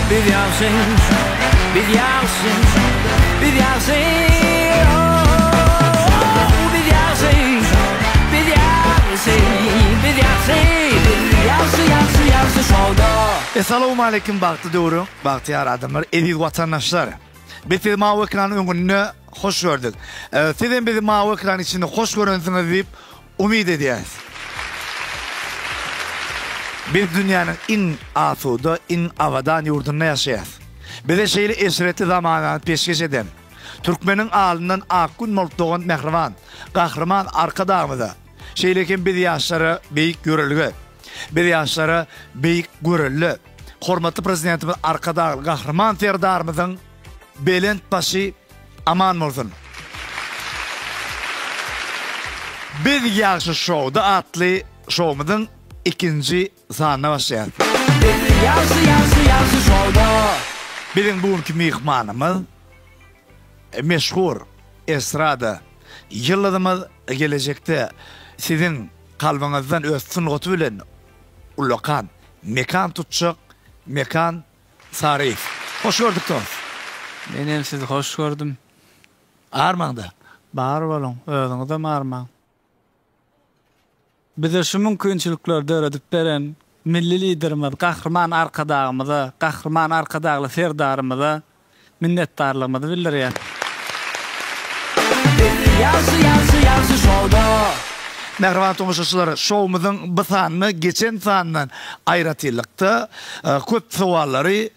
Biz ýagşy, biz ýagşy, biz ýagşy, oh, biz ýagşy, biz ýagşy, biz ýagşy, biz ýagşy, ýagşy, ýagşy şowda. Essalawmaleýkim bagtly döwrüň bagtyýar adamlar eziz watandaşlar. Biz sizi mawy ekranyň öňünde hoş gördük. Siz hem bizi mawy ekranyň içinde hoş görensiňiz diýip umyt edýäris. Biz dünýäniň iň asuda, iň abadan ýurdunda ýaşaýarys. Bize şeýle eşretli zamanany peşgeş eden, türkmeniň alnyndan ak gün bolup dogan mähriban Gahryman Arkadagymyza, şeýle hem biz ýaşlara beýik ýörelge, biz ýaşlara beýik görelde, hormatly Prezidentimiz Arkadagly Gahryman Serdarymyzyň belent başy aman bolsun! Biz ýagşy şowda atly şowumyzyň ikinji sanyna başlaýarys. Biz ýagşy ýagşy ýagşy şowda. Biziň bu günki myhmanymyz meşhur estrada ýyldyzymyz gelejekde siziň kalbyňyzdan öz sungaty bilen ullakan mekan tutjak Mekan Saryýew. Hoş gördük dost. Men hem sizi hoş gördüm. Armaňda. Bar boluň, özüňizem armaň. Bize şu mümkinçilikleri döredip beren Milli Liderimiz Gahryman Arkadagymyza, Gahryman Arkadagly Serdarymyza minnetdarlygymyzy bildirýäs. Biz ýagşy ýagşy ýagşy şowda. Mähriban tomaşaçylar, şowumyzyň bu sanyny geçen sandan aýratynlykda köp sowallary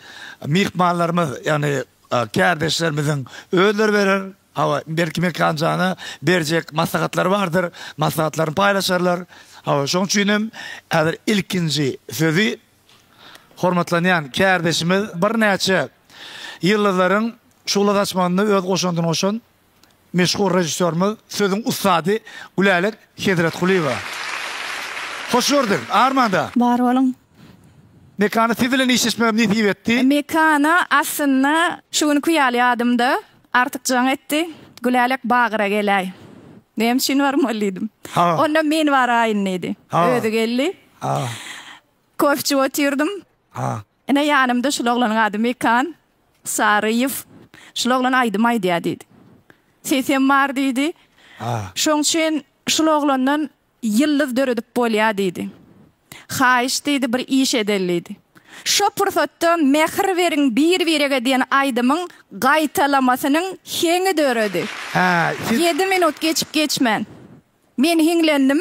myhmanlarymyz, ýagny kärdeşlerimiziň özleri berer. Hawa, belki Mekan jana berjek maslahatlary bardyr, maslahatlaryny paýlaşarlar. Hawa, şonuň üçin hem häzir ilkinji sözi Hormatlanýan kärdeşimiz birnäçe ýyldyzlaryň şugla saçmagynda öz goşandyny goşan meşhur režissýorymyz, sözüň ussady Gülälek Hezretgulyýewa. Hoş gördük, Armanda! Bar boluň. Mekana siz bilen işleşmegim nesip etdi. Mekana aslynda şu günki ýaly ýadymda, Artyk jaň etdi, Gülälek Bagyra geläý. Näme üçin barmaly diýdim. Onda men baraýyn diýdi. Özi geldi. Kofe içip otyrdym. Ine ýanymda şul oglanyň ady Mekan Saryýew. Şul oglan aýdym aýdýar diýdi. Sesem bar diýdi. Şoň üçin şul oglandan ýyldyz döredip bolýar diýdi. Haýyş diýdi bir iş edeli diýdi. Şo pursatda Mähir beriň bir-birege diýen aýdymyň gaýtalamasynyň heňi döredi. Ýedi minut geçip-geçmän. Men hiňlendim,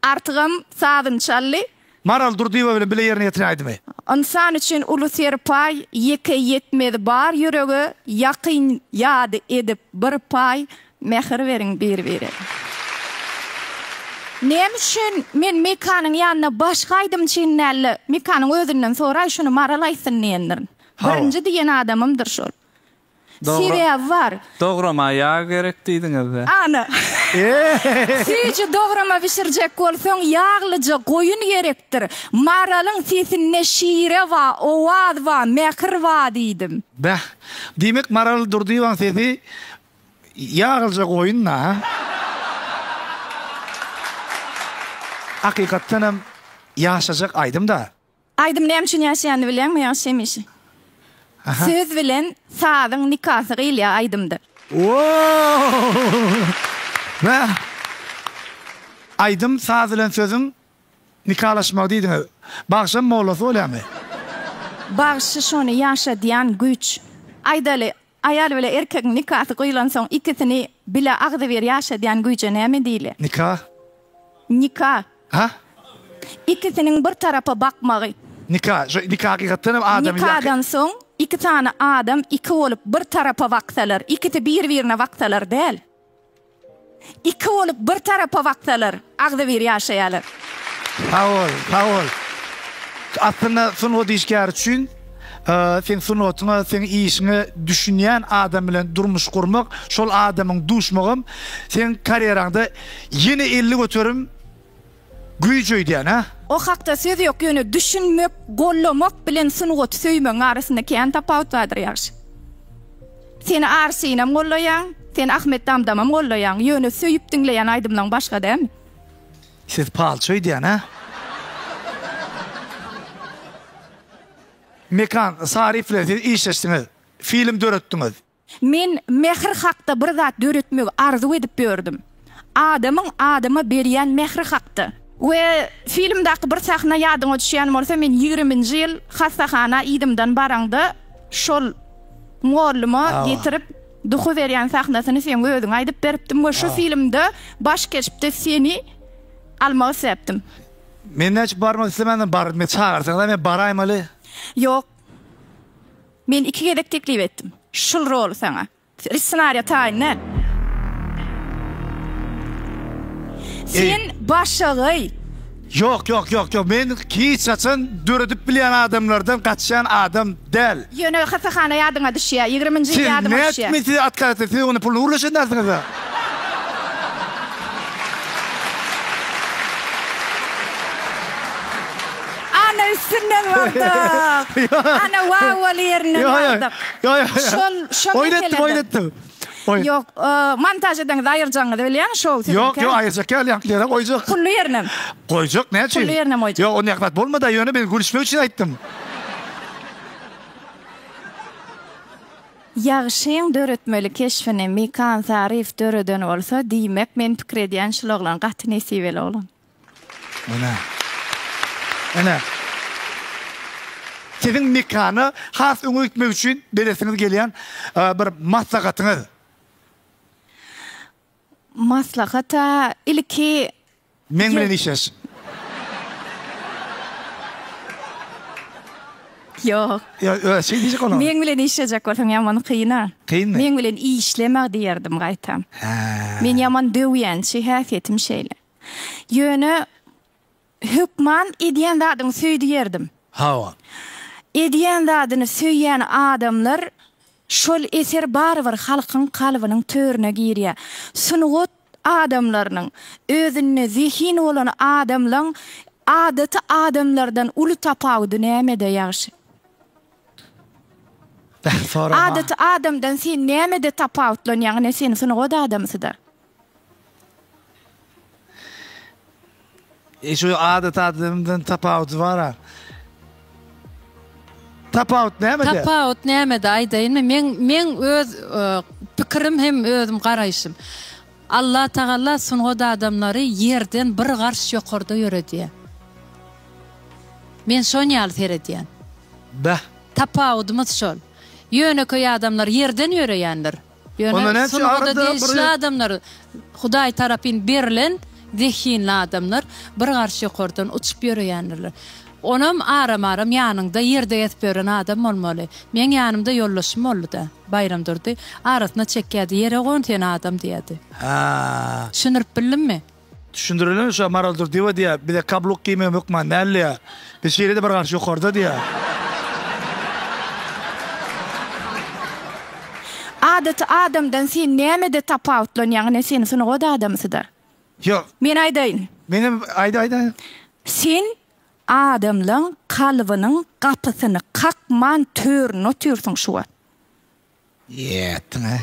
Artygam sazyny çaldy. Maral Durdyýewa bilen bile ýerine ýetiren aýdymy. Ynsan üçin uly serpaý, Ýeke ýetmez bar ýürege, Ýakyn ýady edip bir paý, Mähir beriň bir-birege. Näme üçin men Mekanyň ýanyna başga aýdymçyny däl-de, Mekanyň özünden soraý, şuny Maral aýtsyn diýendirin. Birinji diýen adamymdyr şol. Sebäbi bar. Dograma ýag gerek diýdiňiz-dä. Ana. Süýji dograma bişirjek bolsaň, ýaglyja goýun gerekdir. Maralyň sesinde şire bar, owaz bar, mähir bar diýdim. Bäh. Diýmek Maral Durdyýewaň sesi ýaglyja goýun-da, ha? Hakykatdanam ýaşajak aýdym-da. Aýdym näme üçin ýaşaýanyny bilýäňmi ýagşy hemişe söz bilen sazyň nikasy gyýylýar aýdymda. Woo! Aýdym saz bilen sözüň nikalaşmagy diýdiňiz. Bagşam mollasy bolýamy? Bagşy şony ýaşadýan güýç. Aýdaly, aýal bile erkegiň nikasy gyýlansoň ikisini bile agzybir ýaşadýan güýje näme diýilýär? Nika. Nika. Ha? Ikisiniň bir tarapa bakmagy. Nika, şo nika hakykatdan hem adamy ýaky. Nikadan soň iki sany adam iki bolup bir tarapa baksalar, ikisi bir-birine baksalar däl. Iki bolup bir tarapa baksalar, agzybir ýaşaýarlar. Sag bol, sag bol. Aslynda sungat işgäri üçin seň sungatyňa, seň işiňe düşünýän adam bilen durmuş gurmak, şol adamyň duşmagam seň karýeraňda ýene 50% güýç öýdýän, hä? O hakda söz ýok, ýöne düşünmek, gollamak bilen sungaty söýmegiň arasynda kän tapawut bardyr ýagşy. Sen Arsinam gollaýaň, sen Ahmet Damdamam gollaýaň, ýöne söýüp diňleýän aýdymlaň başga dämi? Siz palçy öýdýän, hä? Mekan Saryýew bilen siz işleşdiňiz, film döretdiňiz. Men mähir hakda bir zat döretmegi arzuw edip ýördüm. Adamyň adama berýän mähri hakda. We filmdaky bir sahna ýadyňa düşýän bolsa men ýigriminji ýyl hassahana yzymdan baraňda şol molluma getirip duhy berýän sahnasyny seň özüň aýdyp beripdim we şu filmde baş keşpde seni almak isläpdim. Men näçe barmak islemändim bar men çagyrsaňyzam men baraýmaly. Ýok. Men iki gezek teklip etdim. Şul roly saňa. Ssenariýa taýyn däl. Sen başagaý. Ýok ýok ýok ýok men hiç haçan döredip bilýän adamlardan gaçýan adam däl. Ýöne hassahana ýadyňa düşýä, ýigriminji ýyl ýadyma düşýä. Siz nädip men size otkaz etdim siz onda puluny gürleşen dälsiňiz-ä. Ana üstünden bardyk. Ana wawwaly ýerinden bardyk. Şol şo Oýun etdim, oýun etdim. Ýok, montaž edeňizde aýyrjagyňyzy bilýän şou siziňki. Ýok, ýok, aýyrjak ýaly ýaňky ýere goýjak. Pully ýerinem. Goýjak, näme üçin? Pully ýerinem goýjak. Ýok, onda zat bolmady, ýöne men gülüşmek üçin aýtdym. Ýagşyň döretmeli keşbini Mekan Saryýew döreden bolsa, diýmek, men pikir edýän şul oglan gaty nesibeli oglan. Ine. Ine. Siziň Mekana has öňe gitmek üçin beresiňiz gelýän bir maslahatyňyz? Maslahat-a ilki Meň bilen işleş. Ýok. Ýa, şeý diýjek bolan. Meň bilen işlejek bolsaň ýaman kyn-a. Kynmy? Meň bilen işleme diýerdim gaýtam. Hä. Men ýaman döwýänçi, häsiýetim şeýle. Ýöne hökman edýän zadyňy söý diýerdim. Hawa. Edýän zadyny söýýän adamlar şol eser barybir halkyň kalbynyň törüne girýär. Sungat adamlarynyň, özünde zehin bolan adamlaň adaty adamlardan uly tapawudy nämede ýagşy? Adaty adamdan sen nämede tapawutlanýaň ine sen sungat adamsyda. E şu adaty adamdan tapawudy bar-a. Tapawut nämede? Tapawut nämede aýdaýynmy? Meň meň öz pikirim hem özüm garaýşym. Allah Tagala sungat adamlary ýerden bir garş ýokarda ýöredýär. Men şon ýaly seredýän. Beh. Tapawudymyz şol. Ýönekeý adamlar ýerden ýöreýändir. Ýöne sungata degişli adamlar, Hudaý tarapyn berlen zehinli adamlar bir garş ýokardan uçup ýöreýändirler. Onam aram-aram ýanyňda ýerde gezip ýören adam bolmaly. Meň ýanymda ýoldaşym boldy-da, Baýramdurdy. Arasyna çekýärdi, Ýere gon sen adam diýýärdi. Düşündirip bildimmi? Düşündirilen şo Maral Durdyýewa diýýär, bize kabluk geýmegem hökman däl diýýär. Biz şeýle-de bir garş ýokarda diýýär. Adaty adamdan sen nämede tapawutlanýaň ine sen sungat adamsyda. Ýok. Men aýdaýyn. Menem aýda aýda. Sen adamlaň kalbynyň gapysyny kakman töründe otyrsyň şu wagt. Ýetdiň-ä.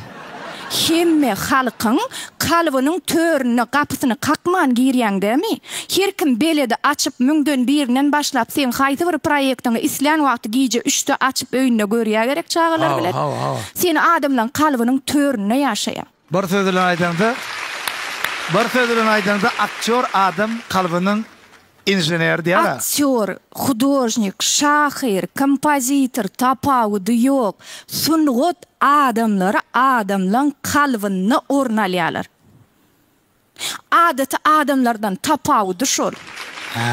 Hemme halkyň kalbynyň töründe gapysyny kakman girýäň dämi? Her kim beledi açyp müňden birinden başlap seň haýsy bir proýektiňi islän wagty gije üçde açyp öýünde görýä gerek çagalar bilen. Hawa, hawa. Sen adamlaň kalbynyň töründe ýaşaýaň. Bir söz bilen aýdaňda, bir söz bilen aýdaňda aktýor adam kalbynyň Inžener diýýär-ä. Aktýor, hudožnik, şahyr, kompozitor tapawudy ýok. Sungat adamlary adamlaň kalbynda orun alýarlar. Adaty adamlardan tapawudy şol. Hä.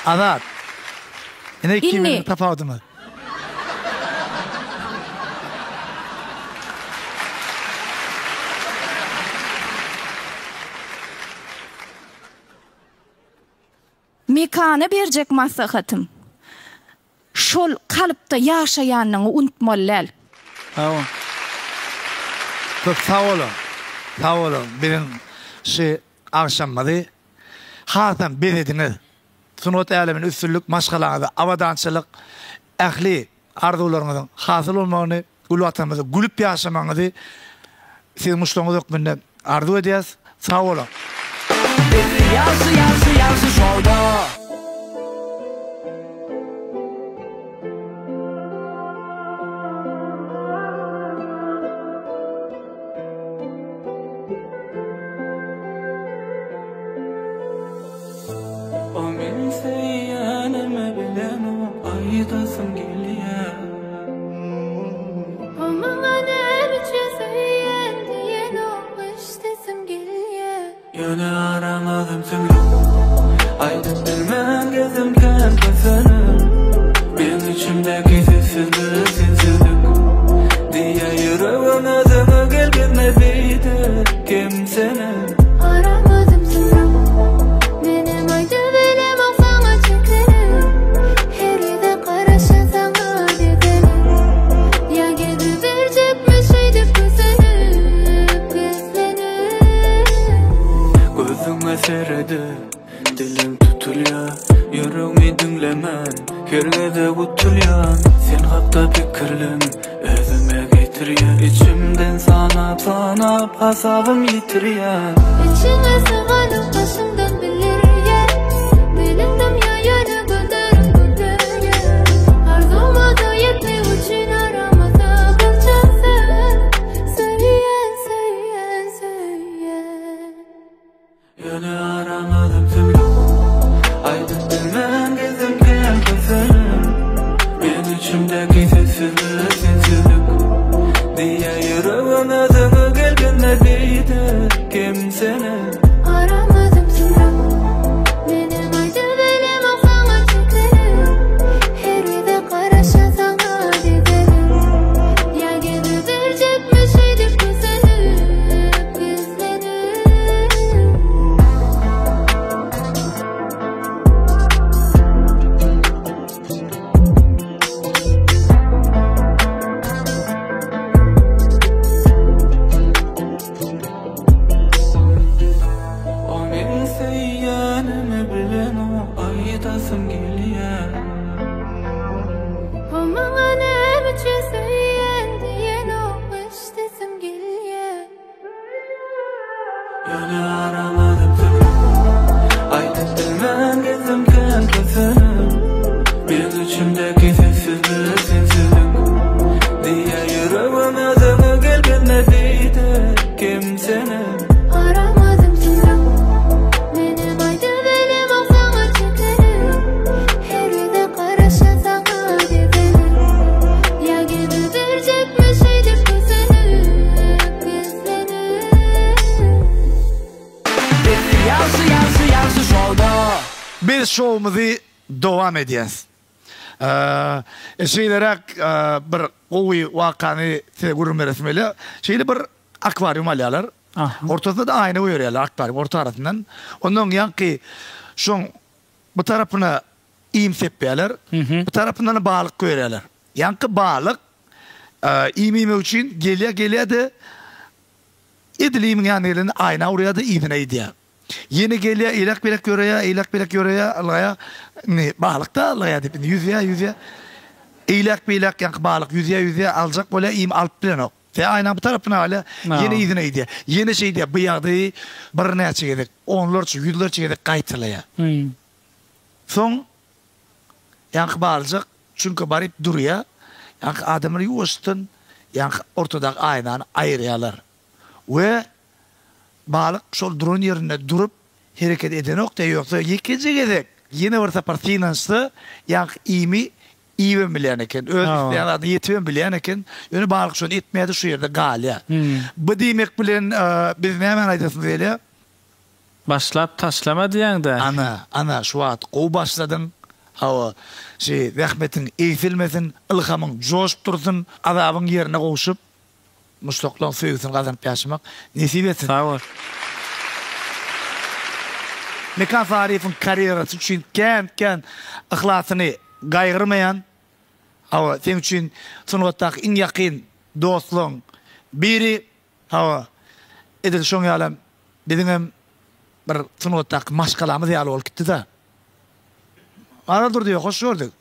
Azat. Ine ikimiziň tapawudymyz. Mekana berjek maslahatym, şol kalypda ýaşaýanyňy unutmaly däl. Hawa. Köp sag boluň. Sag boluň. Biziň şu agşamymyzy hasam bezediňiz. Sungat äleminde üstünlik, maşgalaňyzda abadançylyk, ähli arzuwlaryňyzyň hasyl bolmagyny, gül Watanymyzda gülüp ýaşamagyňyzy siziň muşdagyňyz hökmünde arzuw edýäs. Sag boluň! Ýagşy ýagşy ýagşy şowda. Aýdasym gelýär. O maňa näme üçin söýýän diýenok eşdesim gelýär. Ýöne aramyzam sümlük Aýdyp bilmän gezdim kän kösenip Meň içimdäki sessizlik sensizlik Diýýär ýüregim özüňe gel gezme beýdip kemsenip. Aramyzam sümlük Menem aýdybilemok saňa çekinip Her gezek garaşan saňa gezenip Ýa geziberjekmi şeýdip kösenip Gizlenip. Gözüňe seredip dilim tutulýar Ýüregmi diňlemän her gezek utulýan Sen hakda pikirlem özüme getirýär Içimden sanap sanap hasabym ýitirýän. Içiňe syganyp daşyňdan bildirýär Meniň dymýa ýöne gözlerim göterýär Arzuwymyza ýetmek üçin aramyzda galjak söz Söýýän söýýän söýýän. Ýöne aramyzam sümlük Aýdyp bilmän gezdim kän kösenip Men içimdäki sessizlik sensizlik Diýýär ýüregim özüňe gel gezme beýdip kemsenip. Aramyzam sümlük Menem aýdybilemok saňa çekinip Her gezek garaşan saňa gezenim Ýa geziberjekmi şeýdip kösenip Gizlenip. O meň söýýänimi bilenok aýdasym gelýär. O maňa näme üçin söýýän diýenok eşdesim gelýär. Ýöne aramadym seni Aýdyp bilmän gezdim kän kösenip Meň içimdäki sessizlik sensizlik Diýýär ýüregim özüňe gel gezme beýdip kemsenip. Aramadym seni Menem aýdybilemok saňa çekinip Her gezek garaşan saňa gezenip Ýa geziberjekmi şeýdip kösenip Ýagşy ýagşy ýagşy şowda. Biz şowumyzy dowam edýäs. Şeýleräk bir gowy wakany size gürrüň beresim gelýär. Şeýle bir akwarium alýarlar. Ortasyna-da aýna goýberýärler akwarium orta arasyndan. Ondan ýaňky şoň bu tarapyna iým sepýärler. Bu tarapyndan balyk goýberýärler. Ýaňky balyk iým iýmek üçin gelýär, gelýär-de, edil iýmiň ýanyna gelende aýna urýar-da yzyna gidýär. Ýene gelýär, eýläk-beýläk ýöreýär, eýläk-beýläk ýöreýär, ylgaýar. Indi balyk-da ylgaýar diýip, indi ýüzýär, ýüzýär. Eýläk-beýläk ýaňky balyk ýüzýär, ýüzýär, aljak bolýar, iými alyp bilenok. Tä aýnaň bu tarapyna galýar, ýene yzyna gidýär. Ýene şeýdýär. Bu ýagdaýy birnäçe gezek, onlarça, ýüzlerçe gezek gaýtalaýar. Soň ýaňky balyjak çüňke baryp durýar. Ýaňky adamlar ýuwaşdan ýaňky ortadaky aýnany aýyrýarlar. We balyk şol duran ýerinde durup hereket edenok-da, ýogsa ýekeje gezek ýene bir sapar synanyşsa ýaňky iými iýibem bilýän eken, öz isleýän zadyna ýetibem bilýän eken. Ýöne balyk şony etmeýär-de şu ýerde galýar. Bu diýmek bilen biz nämäni aýdasymyz gelýär? Başlap taşlama diýäňdä. Ana, ana, şu wagt gowy başladyň. Hawa, şi zähmetiň egsilmesin, ylhamyň joşup dursun, azabyň ýerine gowşup, muşdaklaň söýgüsini gazanyp ýaşamak nesip etsin. Sag bol. Mekan Saryýewiň karýerasy üçin kän-kän yhlasyny gaýgyrmaýan, hawa, seň üçin sungatdaky iň ýakyn dostlaň biri, Hawa, edil şoň ýalam biziňem bir sungatdaky maşgalamyz ýaly bolup gitdi-de. Maral Durdyýewa, hoş gördük.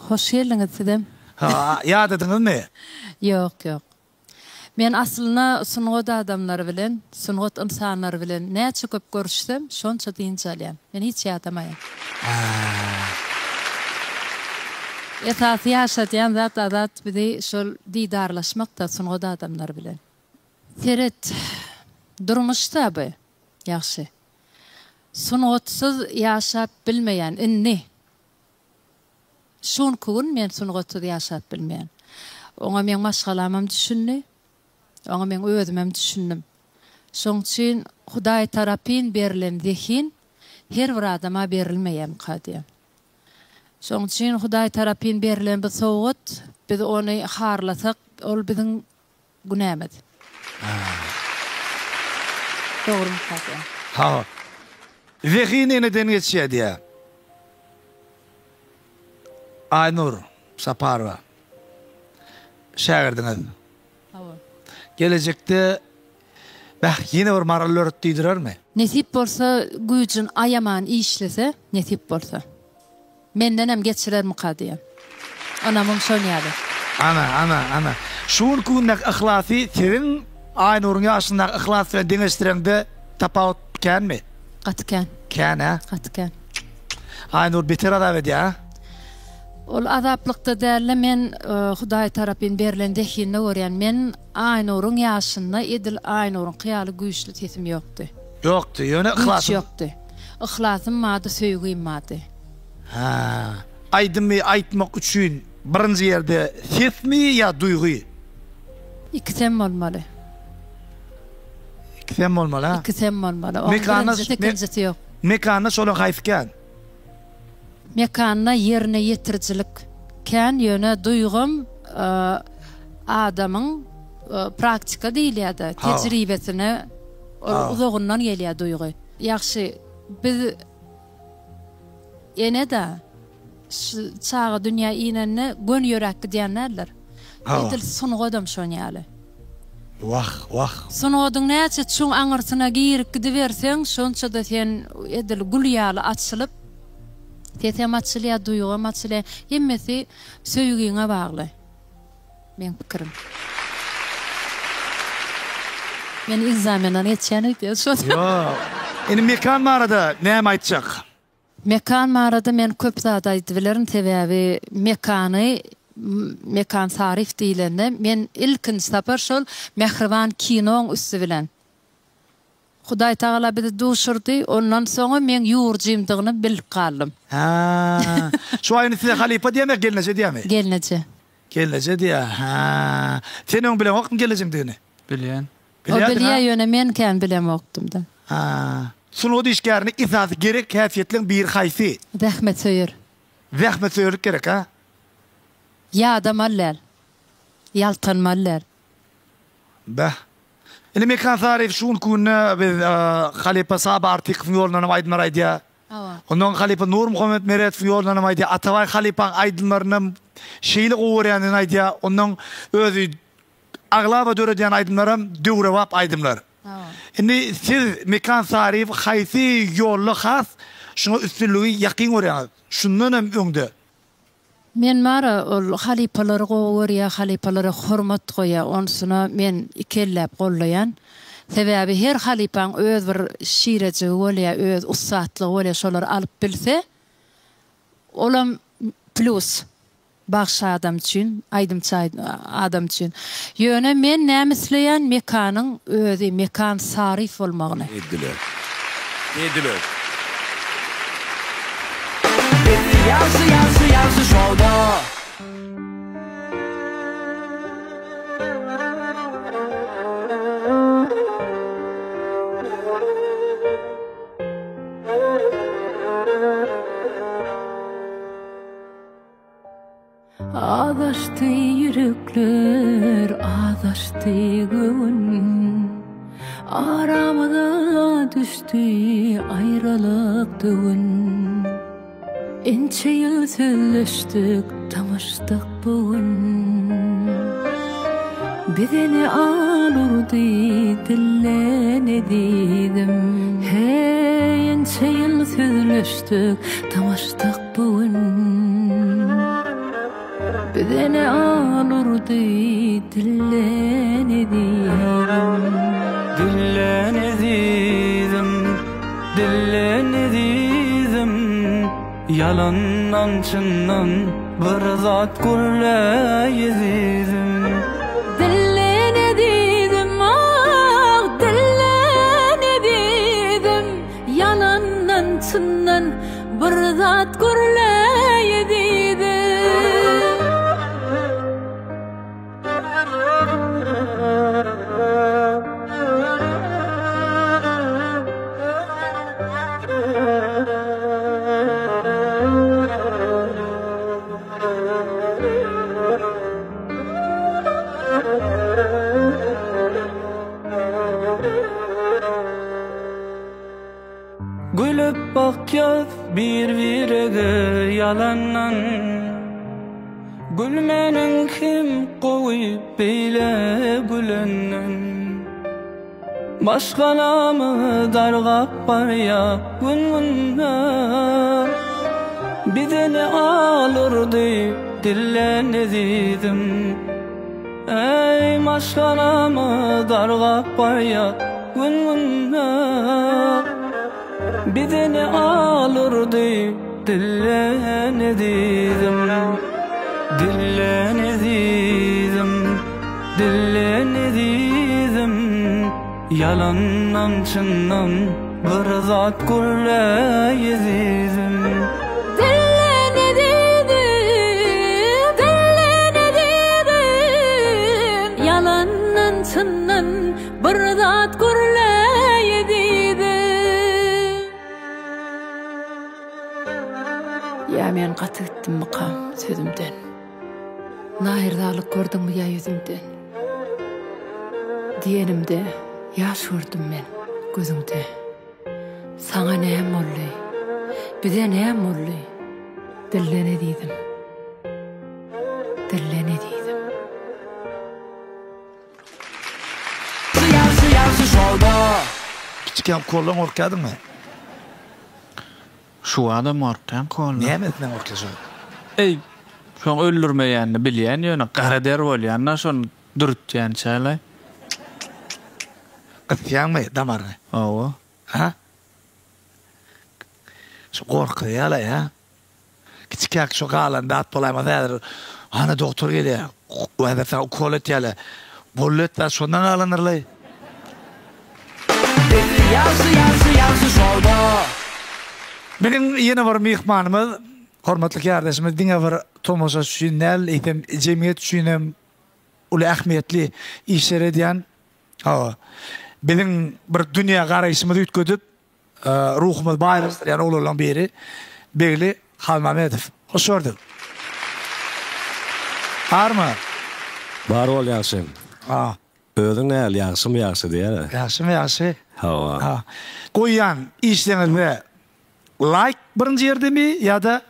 Hoş geldiňiz sizem. Ha, ýadadyňyzmy? Ýok, ýok. Men aslynda sungat adamlary bilen, sungat ynsanlary bilen näçe köp görüşsem, şonça dynç alýan. Men hiç ýadamaýan. Hä. Esasy ýaşadýan zat Azat bizi şol didarlaşmakda sungat adamlary bilen. Seret, durmuşda bu, ýagşy. Sungatsyz ýaşap bilmeýän indi. Şu günki gün men sungatsyz ýaşap bilmeýän. Oňa meň maşgalamam düşündi. Oňa meň özümem düşündim. Şoň üçin Hudaý tarapyn berlen zehin her bir adama berilmeýärmika diýýän. Şoň üçin Hudaý tarapyn berlen bu sowgat, biz ony harlasak, ol biziň günämiz. Dogrumyka diýýän. Hawa. Zehin eneden geçýär diýýär. Aýnur Saparowa. Şägirdiňiz. Hawa. Gelejekde Bäh, ýene bir maral döret diýdirermi? Nesip bolsa güýjün aýaman işlese nesip bolsa. Mendenem geçirermika diýen. Ynamym şon ýaly. Ana, ana, ana. Şu günki gündäki yhlasy siziň Aýnuryň ýaşyndaky yhlas bilen deňeşdireňde tapawut känmi? Gaty kän. Kän, hä? Gaty kän. Aýnur beter azap edýär, hä? Ol azaplykda dälde men Hudaý tarapyn berlen zehinde görýän. Men Aýnuryň ýaşynda edil Aýnuryňky ýaly güýçli sesim ýokdy. Ýokdy, ýöne yhlasym. Güýç ýokdy. Yhlasym bardy, söýgim bardy. Hä. Aýdymy aýtmak üçin birinji ýerde sesmi ýa duýgy? Ikisem bolmaly. Ikisem bolmaly, hä? Ikisem bolmaly. Oň birinjisi, ikinjisi ýok. Mekanda şolaň haýsy kän? Mekanda ýerine ýetirijilik kän, ýöne duýgam adamyň praktika diýilýär-de, tejribesine ol uzagyndan gelýär duýgy. Ýagşy, biz ene-de şu çaga dünýä inende göni ýöräp gidýän däldir. Edil sungadam şon ýaly. Wah, wah. Sungadyň näçe çuň aňyrsyna girip gidiberseň, şonça-da sen edil gül ýaly açylyp, sesem açylýar, duýgam açylýar. Hemmesi söýgiňe bagly. Meň pikirim. Men ekzamenden geçýän öýdýän şo. Ýok. Indi Mekan barada näme aýtjak? Mekan barada men köp zat aýdyp bilerin, sebäbi Mekany, Mekan Saryýew diýlende, men ilkinji sapar şol Mähriban kinoň üsti bilen Hudaýtagala bizi duşurdy, ondan soňam meň ýurjymdygyny bilip galdym. Hä. Şu aýyny size halypa diýýärmi ýa gelneje diýýärmi? Gelneje. Gelneje diýýär. Hä. Sen öň bileňokdyň gelnejeňdigini? Bilýän. O bilýär ýöne men kän bilemokdym-da. Hä. Sungat işgärine esasy gerek häsiýetleň biri haýsy? Zähmetsöýer. Zähmetsöýerlik gerek, hä? Ýadamaly däl. Ýaltanmaly däl. Bäh. Indi Mekan Saryýew şu günki günde biz halypa Saba Artykowyň ýolundan hem aýdymlar aýdýar. Hawa. Ondan halypa Nurmuhammet Meredowyň ýolundan hem aýdýar. Atabaý halypaň aýdymlarynam şeýle gowy görýändigini aýdýar. Ondan özi Aglaba döredýän aýdymlaram döwrebap aýdymlar. Indi siz Mekan Saryýew haýsy ýolda has şuňa üstünligi ýakyn görýäňiz? Şundan hem öňde. Men bara ol halypalary gowy görýä halypalara hormat goýa onsuna men ikelläp gollaýan. Sebäbi her halypaň öz bir şirejigi bolýa öz ussatlygy bolýa şolary alyp bilse olam plýus. Bagşy adam üçin, aýdymçy adam üçin. Ýöne men näme isleýän Mekanyň özi Mekan Saryýew bolmagyny. Ediler. Ediler. Ýagşy ýagşy ýagşy şowda. Azaşdy ýürekler, azaşdy göwün. Aramyza düşdi aýralyk düwün. Ençe ýyl sözleşdik, tanyşdyk bu gün. Bize ne al urdy, dillen ezizim. Heý, ençe ýyl sözleşdik, tanyşdyk Bu gün bize ne al urdy dillen ezizim. Dillen ezizim, dillen ezizim, Ýalandan çyndan bir zat gürle ezizim. Dillen ezizim, ah, dillen ezizim, Ýalandan çyndan bir zat gürle ezizim. Bakýas bir-birege ýalandan. Gülmäniň kim gowy beýle gülenden. Maşgalamyz dargap barýa gün-günden. Bize ne alurdy dillen ezizim. Eý maşgalamyz dargap barýa gün-günden. Bize ne alurdy dillen ezizim. Dillen ezizim. Dillen ezizim Ýalandan çyndan bir zat gürle ezizim. Dillen ezizim, dillen ezizim, Ýalandan çyndan bir zat gürle ezizim. Ýa men gaty gitdimmikam sözümden. Naýyrzalyk gördüňmi ýa ýüzümden? Diýenimde ýaş gördüm men gözüňde. Saňa näm boldy? Bize näm boldy? Dillen ezizim. Dillen ezizim. Kiçikäm koldan gorkýardyňmy? Şu adam gorkýan koldan. Nämesinden gorkýaň? Eý, şoň öldürmeýänini bilýän ýöne gara der bolýan-da şony dürtýänçäle. Gysýaňmy damaryny? Hawa. Ha? Şu gorkuzýa-laý, hä? Kiçikäk şu galan zat bolaýmasa häzir hany dogtor gelýär. Häzir saňa ukol etýärler. Boldy etmez şondan galandyrlaý. Biziň ýene bir myhmanymyz, hormatly kärdeşimiz diňe bir tomaşaçy üçin däl, eýsem jemgyýet üçin hem uly ähmiýetli işler edýän, hawa, biziň bir dünýä garaýşymyzy üýtgedip, Ruhumyzy baýlaşdyrýan oglanlaryň biri Begli Halmamedow. Hoş gördük. Barmy? Bar bol ýagşy. Ha. Özüň näl ýagşymy ýagşy diýýär. Ýagşymy ýagşy. Hawa. Ha. Goýýan işleňizde laýk birinji ýerdemi ýa-da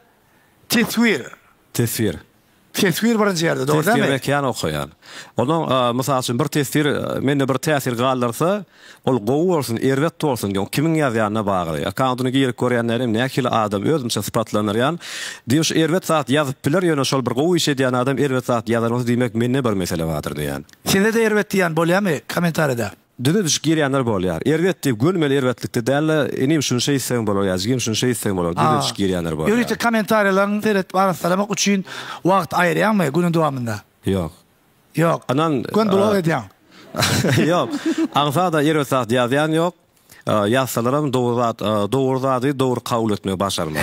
teswir? Teswir. Teswir birinji ýerde, dogry dälmi? Teswir kän okaýan. Onuň, mysal üçin, bir teswir mende bir täsir galdyrsa, ol gowy bolsun, erbet bolsun, ýok, kimiň ýazýanyna bagly. Akkauntyna girip görýän dälim, nähili adam, özümçe sypatlandyrýan. Diýip, şu erbet zat ýazyp biler, ýöne şol bir gowy iş edýän adam erbet zat ýazan bolsa, diýmek, mende bir mesele bardyr diýýän. Size-de erbet diýýän bolýamy kommentariýada? Düzediş girýänler bolýar. Erbet diýip gönümel erbetlikde däl-de, inim şuny şeýtseň bolar ýa jigim şuny şeýtseň bolar düzediş girýänler bolýar. Ýörite kommentariýalaryňy seretip arassalamak üçin wagt aýyrýaňmy günüň dowamynda? Ýok. Ýok. Ynan. Göni blok edýäň. Ýok. Aňsada erbet zat ýazýan ýok. Ýazsalaram dogry zat dogry zady dogry kabul etmegi başarmaly.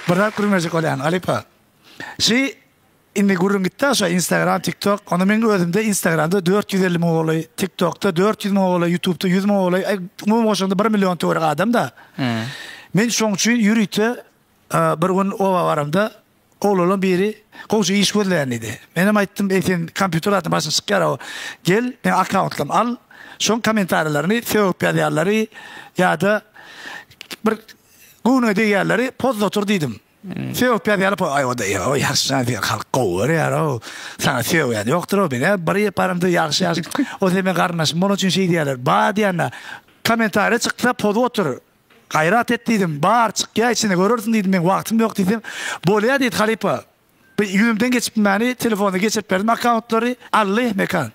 Bir zat gürrüň berjek bolýan halypa. Şi Indi gürrüň gitdi şo instagram tik tok onda meň özümde instagramda 450 müňe golaý tik tokda 400 müňe golaý ýutubda 100 müňe golaý aý umumy goşanda bir million töwerek adam da men şoň üçin ýörite bir gün oba baramda oglanlaň biri gowja iş gözleýän diýdi menem aýtdym eý sen kompýuter zadyň başyna çykýar o gel meň akkauntlarymy al şoň kommentariýalaryny sögüp ýazýanlary ýa-da bir göwnüňe degýänleri pozda otur diýdim. Sögüp ýazýarlar po aý oda ýo ýagşy jan sen halk gowy görýär-ow saňa sögýän ýokdur-ow men-ä bir ýep baramda ýagşy ýagşy o sen meň garyndaşym bolany üçin şeý diýýärler ba diýende kommentariýa çyksa pozup otur gaýrat et diýdim bar çykýa içinde görersiň diýdim meň wagtym ýok diýsem bolýa diýdi halypa bir ýüzümden geçip bilmäni telefonda geçirip berdim akkauntlary aldy Mekan.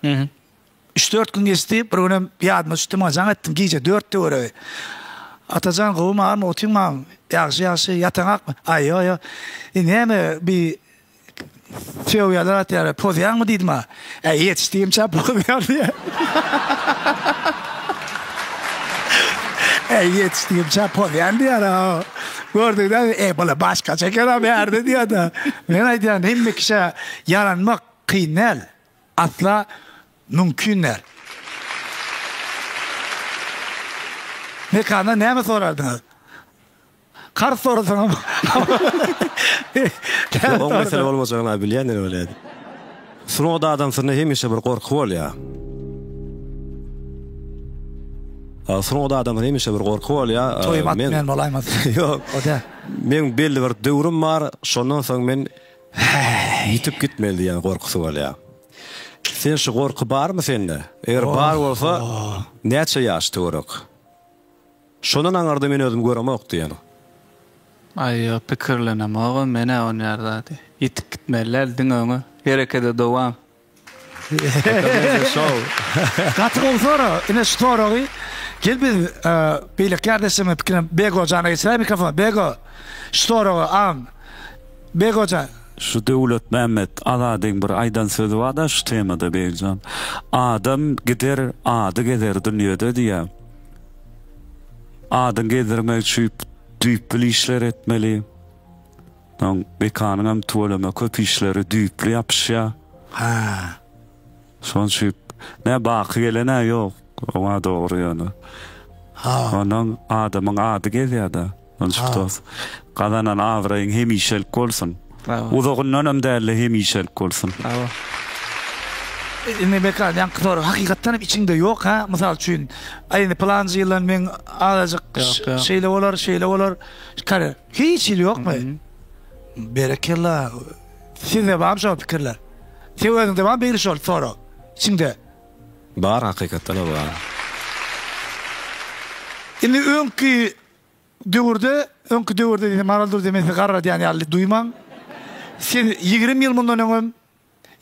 Üç-dört gün geçdi, bir günem ýadyma düşdi, maňa jaň etdiň gije dört töweregi. Atajan gowumy, army, otyňmam? Ýagşy, ýagşy, ýataňakmy? Aý, ýo, ýo. E, näme, bi sögýärler atýarlar, pozýaňmy diýdim-a. Äý, ýetişdigimçä pozýan diýýär. Äý, ýetişdigimçä pozýan diýýär-a. Gördüňdä, eý, bula başgaça eken-a bärde diýýär-de. Men aýdýan, hemme kişä ýaranmak kyn däl. Asla mümkin däl. Mekandan näme sorardyňyz? Karz sorasaňam. Ýok, oň mesele bolmajagyny bilýän ýöne welin. Sungat adamsynda hemişe bir gorky bolýar. Sungat adamda hemişe bir gorky bolýar. Toýum atmaýan bolaýmasyn. Ýok. O däl. Meň belli bir döwrüm bar, şondan soň men ýitip gitmeli diýen gorkusy bolýar. Sen şu gorky barmy sende? Eger bar bolsa, näçe ýaş töwerek? Şondan aňyrda men özümi göremok diýen. Aý ýok pikirlenemogam menä onýar zady. Ýitip gitmeli däl diňe öňe. Herekede dowam. Gaty gowy sorag. Ine şu soragy gel biz beýleki kärdeşlerimiziň pikirini Bego jana geçiräý mikrofony. Bego şu soragy agam Bego jan. Şu Döwletmämmet Azadyň bir aýdan sözi barda şu temada Begjan. Adam gider ady gezer dünýede diýýär. Adyň gezdirmek üçin düýpli işler etmeli. Soň Mekanyňam tüweleme köp işleri düýpli ýapyşýar. Hä. Şonuň üçin nä baky gelen-ä ýok. Oňa dogry ýöne. Ha. Ondan adamyň ady gezýär-de. Şonuň üçin dost, gazanan abraýyň hemişelik bolsun. Brawo. Uzagyndanam däl-de hemişelik bolsun. Brawo. Indi Mekan ýaňky sorag hakykatdan hem içiňde ýok hä? Mysal üçin, aý indi pylanjy ýyldan meň azajyk şeýle bolar, şeýle bolar. Kare. Hiç hili ýokmy? Berekella. Sizde barmy şol pikirler? Seň özüňde barmy beýle şol sorag? Içiňde. Bar hakykatdanam bar. Indi öňki döwürde, öňki döwürde diýsem Maral Durdy men sizi garradýan ýaly duýmaň. Siz 20 ýyl mundan öňem,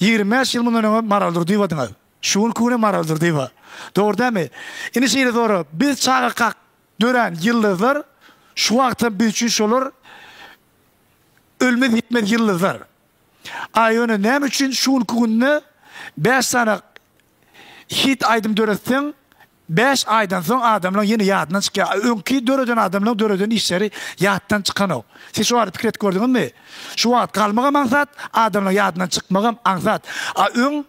25 ýyl mundan öňem Maral Durdyýewadyňyz. Şu günki günem Maral Durdyýewa. Dogry dälmi? Indi şeýle sorag, biz çagakak Dörän ýyldyzlar şu wagtam biz üçin şolar ölmez ýitmez ýyldyzlar. A ýöne näme üçin şu günki günde 5 sany hit aýdym döretseň 5 aýdan soň adamlaň ýene ýadyndan çykýar. A öňki döreden adamlaň döreden işleri ýatdan çykanok. Siz şu barada pikir edip gördüňizmi? Şu wagt galmagam aňsat, adamlaň ýadyndan çykmagam aňsat. A öň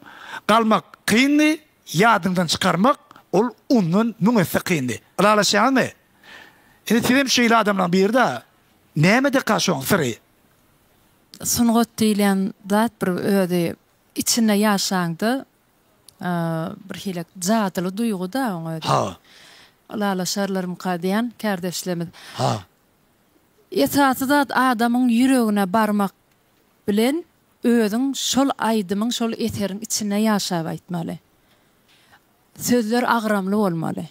galmak kyndy, Ýadyňdan çykarmak ol ondan müň esse kyndy. Ylalaşýaňyzmy? Indi sizem şeýle adamlaň biri-dä. Nämedeka şoň syry? Sungat diýilýän zat bir özi içinde ýaşaňda bir hili jadyly duýgy-da oň özi. Ha. Ylalaşarlarmyka diýýän kärdeşlerimiz. Ha. Esasy zat adamyň ýüregine barmak bilen özüň şol aýdymyň, şol eseriň içinde ýaşap aýtmaly. Sözler agramly bolmaly.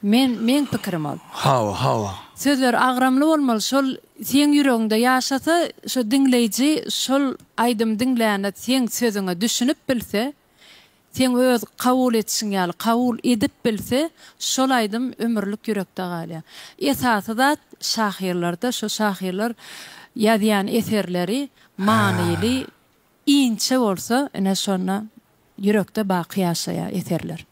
Men, meň pikirim ol. Hawa, hawa. Sözler agramly bolmaly, şol seň ýüregiňde ýaşasa, şo diňleýji şol aýdymy diňlände seň sözüňe düşünip bilse, Seň öz kabul edişiň ýaly kabul edip bilse, şol aýdym ömürlik ýürekde galýar. Esasy zat şahyrlarda şo şahyrlar ýazýan eserleri manyly, inçe bolsa ine şonda ýürekde baky ýaşaýar eserler.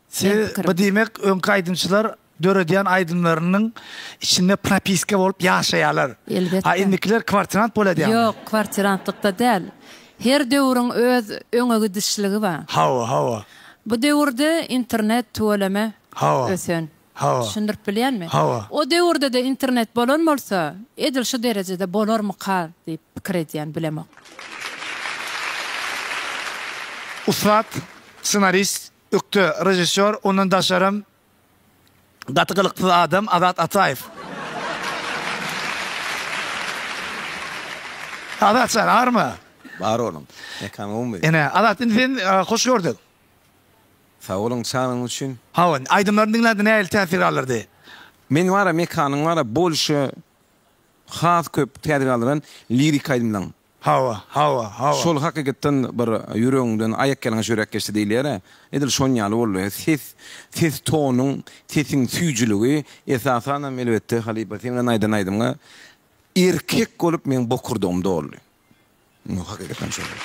Siz bu diýmek öňki aýdymçylar döredýän aýdymlarynyň içinde propiska bolup ýaşaýarlar. Elbetde. A indikiler kwartirant bolýar diýýäňmi? Ýok, kwartirantlykda däl. Her döwrüň öz öňe gidişligi bar. Hawa, hawa. Bu döwürde internet tüweleme Hawa. ösen. Hawa. Düşündirip bilýänmi? Hawa. O döwürde-de internet bolan bolsa, edil şu derejede bolarmyka diýip pikir edýän, bilemok. Ussat ssenarist, ökde režissýor, ondan daşaram gaty gylyksyz adam Azat Ataýew. Azat jan, arma? Bar oglum. Mekan gowumy? Ine, Azat indi sen hoş gördük. Sag boluň çagyryň üçin. Hawa, aýdymlaryny diňlände nähili täsir galdyrdy? Men bara Mekanyň bara bolşy has köp täsir galdyran lirik aýdymlaň. Hawa, hawa, hawa. Şol hakykatdan bir ýüregiňden aýak ýalaňaç ýöräp geçdi diýilýär-ä. Edil şon ýaly boldy. Ses, ses tonuň, sesiň süýjüligi, esasanam elbetde halypa seň bilen aýdan aýdymyňa erkek bolup meň bokurdagym doldy. Hakykatdan şeýle.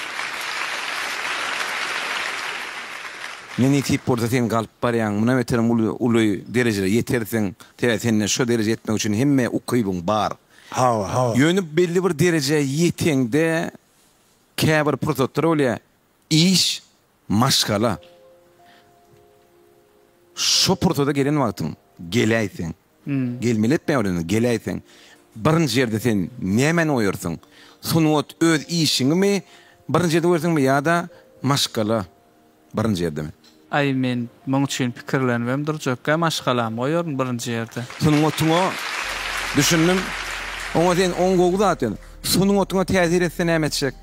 Ne nesip bolsa sen galyp barýaň, mundan beterem uly uly derejelere ýetersiň. Sebäbi sende şo derejä ýetmek üçin hemme ukybyň bar. Hawa, hawa. Ýöne belli bir derejä ýeteňde käbir pursatlar bolýar, iş, maşgala. Şo pursada gelen wagtyň, geläýseň, gelmeli etmäý bolanda geläýseň, birinji ýerde sen nämäni goýarsyň? Sungat öz işiňimi birinji ýerde goýarsyňmy ýa-da maşgala birinji ýerdemi? Aý men muň üçin pikirlenibem durjakgä maşgalamy goýaryn birinji ýerde. Sungatyňa düşündim. Oňa sen oň gowy zat ýöne. Sungatyňa täsir etse näme etjek?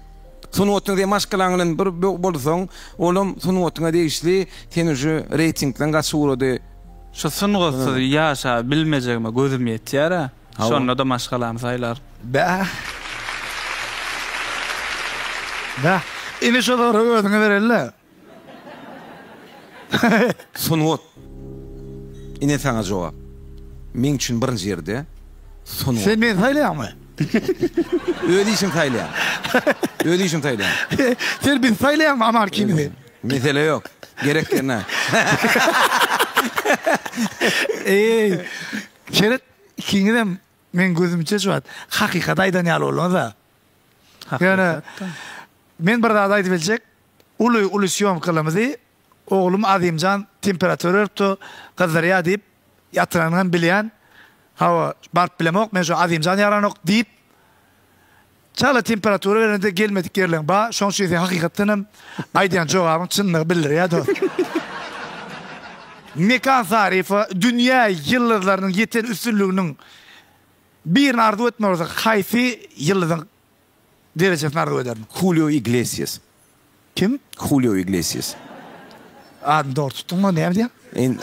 Sungatyň sen maşgalaň bilen bir bolsaň, olam sungatyňa degişli, sen uje reýtingden gaçyp ugrady. Şu sungatsyz ýaşa bilmejegime gözüm ýetýär-ä. Şonda-da maşgalamy saýlaryn. Bäh. Bäh. Ine şo soragy özüňe bereli-le. Sungat. Ine saňa jogap. Meň üçin birinji ýerde sungat. Sen meni saýlaýaňmy? Öz işiňi saýlaýaň. Öz işiňi saýlaýaň. Sen bizi saýlaýaňmy Aman ikimizi? Mesele ýok. Gerek ýerine. Eý, seret ikiňizem meň gözümçe şu wagt hakykat aýdan ýaly bolduňyz-a. Ýöne men bir zat aýdyp biljek. Uly uly sýomkalarymyzy oglum Azimjan temperatura beripdi, gyzdyrýar diýip, ýatyranynam bilýän. Hawa, baryp bilemok, men şu Azimjan ýaranok diýip, çala temperatura berende gelmedik ýerleň bar. Şoň üçin sen hakykatdan hem aýdýan jogabyň çyndygy bildirýär dost. Mekan Saryýewe dünýä ýyldyzlarynyň ýeten üstünliginiň birini arzuw etmeli bolsa haýsy ýyldyzyň derejesini arzuw ederdim. Julio Iglesias. Kim? Julio Iglesias. Adyny dogry tutduňmy? Näme diýýäň?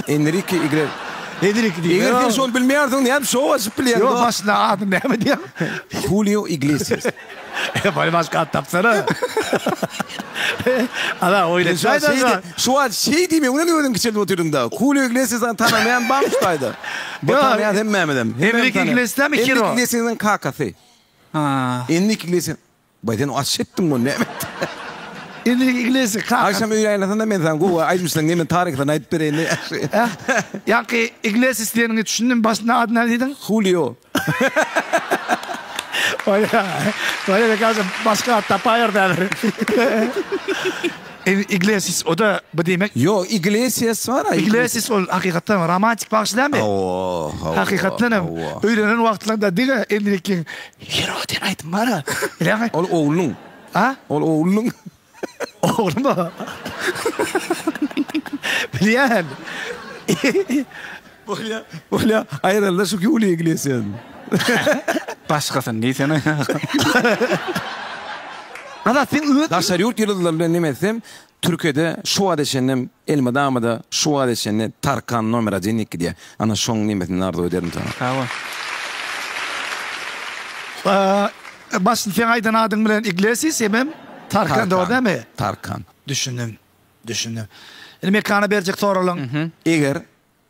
Enrike Iglesias. Enrike diýme. Eger sen şony bilmeýärsiň, nädip şow açyp bilýäň? Ýok, başynda adyny näme diýýäň? Julio Iglesias. Baý başga at tapsana. Ala oýnatsaýda. Şu wagt şeý diýmek bilen özüň kiçeldip otyrdyň-da. Julio Iglesiasy tanamaýan barmy şu taýda? Bu tanaýan hemmämizem. Enrike Iglesias dälmi Hero? Enrike Iglesiasyň kakasy. Enrik Iglesias. Baý sen aç etdiň muny näme etdiň? Enrik Iglesias kaka. Agşam öýe aýlansana men saňa gowy aýdymçylaryň nemen taryhlaryny aýdyp bereýin. Ýaňky Iglesias diýeniňe düşündim başynda ady näme diýdiň? Julio. Bolýa. Bolýa Bekajam başga at tapaýarys häzir. Iglesias o-da bu diýmek. Ýok Iglesias bar-a. Iglesias ol hakykatdan romantik bagşy dälmi? Hawa, hawa. Hakykatdan hem öýlenen wagtlarynda diňe Enrikiň Hero diýen aýdym bar-a. Bilýäňmi? Ol oglunyň. A? Ol oglunyň. Oglumy? Bilýän. Bolýa, bolýa. Aýryldy şu Julio Iglesias. Başgasyny diýsene. Azat sen öz Daşary ýurt ýyldyzlary bilen neme etsem, Türkiýede şu wagta çenlem elmydama-da şu wagta çenli Tarkan nomer odin diýip gidýär. Ana şoň nemesini arzuw ederdim saňa. Sag bol. Başyn seň aýdan adyň bilen Iglesias hemem Tarkan dogry dälmi? Tarkan. Düşündim. Düşündim. Indi Mekana berjek soraglaň. Eger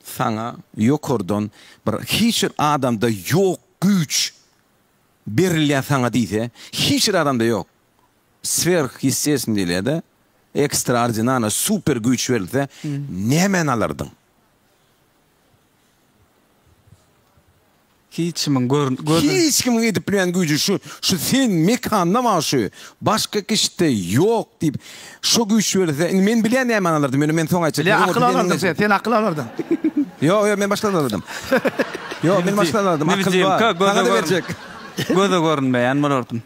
saňa ýokardan bir hiç bir adamda ýok güýç berilýär saňa diýse, hiç bir adamda ýok. Swerhýestestwnyý diýilýär-de, ekstraordinarno super güýç berilse, nämäni alardyň? Hiç kimiň gör göz. Hiç kimiň edip bilmeýän güýji şu şu sen mekanda bar şu başga kişide ýok diýip şo güýç berilse indi men bilýän nämäni alardym ýöne men soň aýtjak Bilýän akyl alardyň sen sen akyl alardyň. Ýok ýok men başga zat alardym. Ýok men başga zat alardym akyl bar saňa-da berjek. Göze görünmeýän bolardym.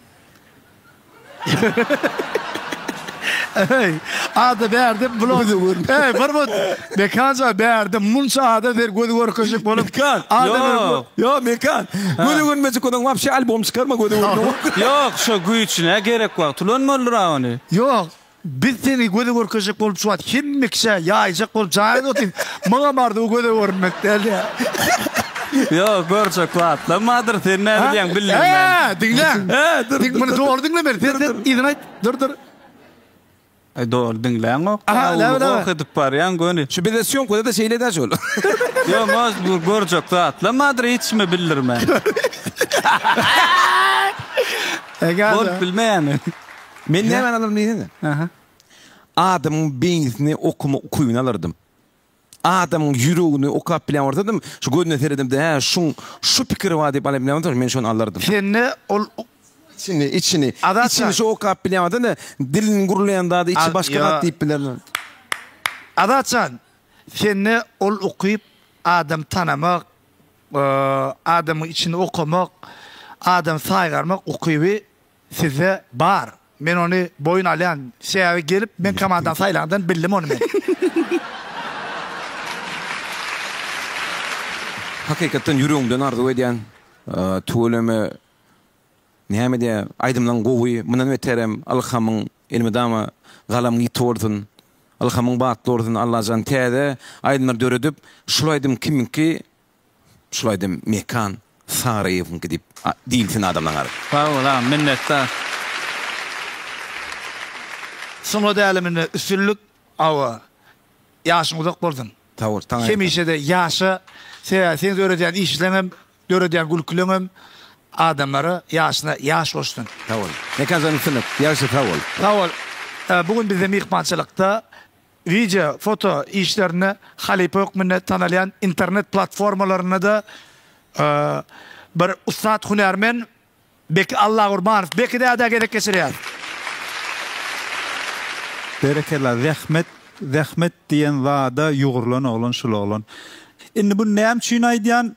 Eý, ada bärde bular. Eý, bir but. Mekanjan bärde munça ada ser gözi görkezjek bolup. Mekan. Ada Ýok. Ýok, Mekan. Gözi görünmejek bolsaň wapşe albom çykarma gözi görünme. Ýok, şo güýçüne gerek wagt ulanmalydyr-a ony. Ýok. Biz seni göze görkezjek bolup şu wagt hemme kişä ýaýjak bolup jan edip otyrys. Muňam arzuwy göze görünmek däldi. Ýok, görjek zatlam bardyr, sen näme diýýäň bilmän. Hä, diňläň. Hä, dur. Diň, muny dogry diňlemeli. Sen sen yzyny aýt. Dur, dur. Aý, dogry diňläňok. Aha, näme, näme? Goh edip barýaň göni. Şu bizde sýomkada-da şeýle-dä şol. Ýok, может, bu görjek zatlam bardyr, hiç kime bildirmän. Bolup bilmeýämi? Men nämäni alardym diýsene? Aha. Adamyň beýnisini okama ukybyny alardym. Adamyň ýüregini okap bilýän bolsadym, şu gözüne seredemde, hä, şuň şu pikiri bar diýip alyp bilýän bolsam, men şony alardym. Sende ol Içini, içini, Azat içini şu okap bilýän bolsam-da, diliniň gürleýän zady içi başga zat diýip bilerdim. Azat jan, sende ol ukyp adam tanamak, adamyň içini okamak, adamy saýgarmak ukyby Sizde bar. Men ony boýun alýan. Sebäbi gelip men komandany saýlandan bildim ony men. Hakykatdan ýüregimden arzuw edýän. Tüweleme näme diýä aýdymlaň gowy mundan beterem ylhamyň elmydama galamyň ýiti bolsun ylhamyň batly bolsun Allajan täze aýdymlar döredip şul aýdym kimiňki şul aýdym Mekan Saryýewiňki diýip diýilsin adamlaň ary. Sag bol agam minnetdar. Sungat äleminde üstünlik awa ýaşyň uzak bolsun. Sag bol saňa. Hemişede ýaşa sebäbi seň döredýän işleňem döredýän gülküleňem adamlara ýaşyna ýaş goşsun. Sag bol. Mekanjan üstünlik. Ýagşy sag bol. Sag bol. Bu gün bizde myhmançylykda wideo, foto işlerinde halypa hökmünde tanalýan internet platformalarynda-da bir ussat hünärmen Beki Allagurbanow. Beki dädä gezek geçirýäs. Berekella zähmet zähmet diýen zada ýugrulan oglan şul oglan. Indi buny näme üçin aýdýan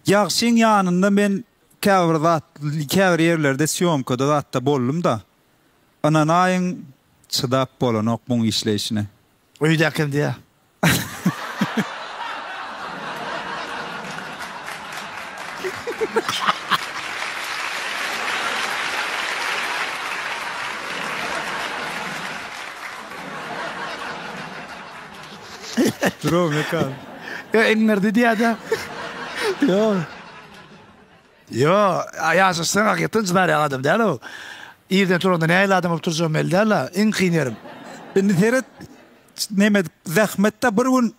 Ýagşyň ýanynda men käbir zat käbir ýerlerde sýomkada zatda boldumda. Ynanaýyň çydap bolanok muň işleýşine. Öýdäkem diýýä. Durow Mekan. Ýa iňňirdi diýýä-de. Ýok. Ýo, ýaşaşsaň hakykatdan jydar ýaly adam däl-ow. Irden turanda nähili adam bolup turjagym belli däl-a. Iň kyn ýerim. Indi seret, neme zähmetde bir gün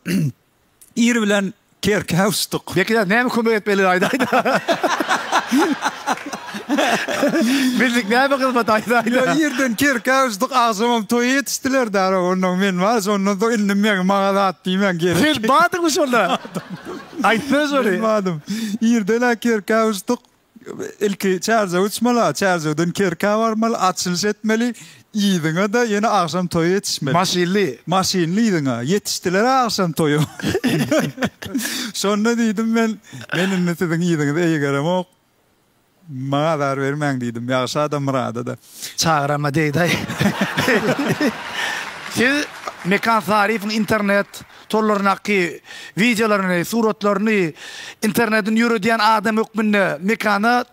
ir bilen kerkä uçduk. Beki däde näme kömek etmeli aýdaýda. Bizlik näme hyzmat aýdaýda. Ýo irden kerkä uçduk agşamam toýa ýetişdiler däl onnoň men bar şondan soň indi meň maňa zat diýmäň gerek. Sen bardyňmy şonda? Aýtsana şony. Men bardym. Irden-ä kerkä uçduk. Ilki Çärjewe uçmaly, Çärjewden Kerkä barmaly, açylyş etmeli, yzyňa-da ýene agşam toýa ýetişmeli. Maşynly. Maşynly yzyňa. Ýetişdiler-ä agşam toýa. Şonda diýdim men, men indi siziň yzyňyzy eýgeremok. Maňa azar bermäň diýdim. Ýagşy adam Myrada-da. Çagyrama degdaý. Siz Mekan Saryýewiň internet torlaryndaky wideolaryny, suratlaryny internetini ýöredýän adam hökmünde Mekana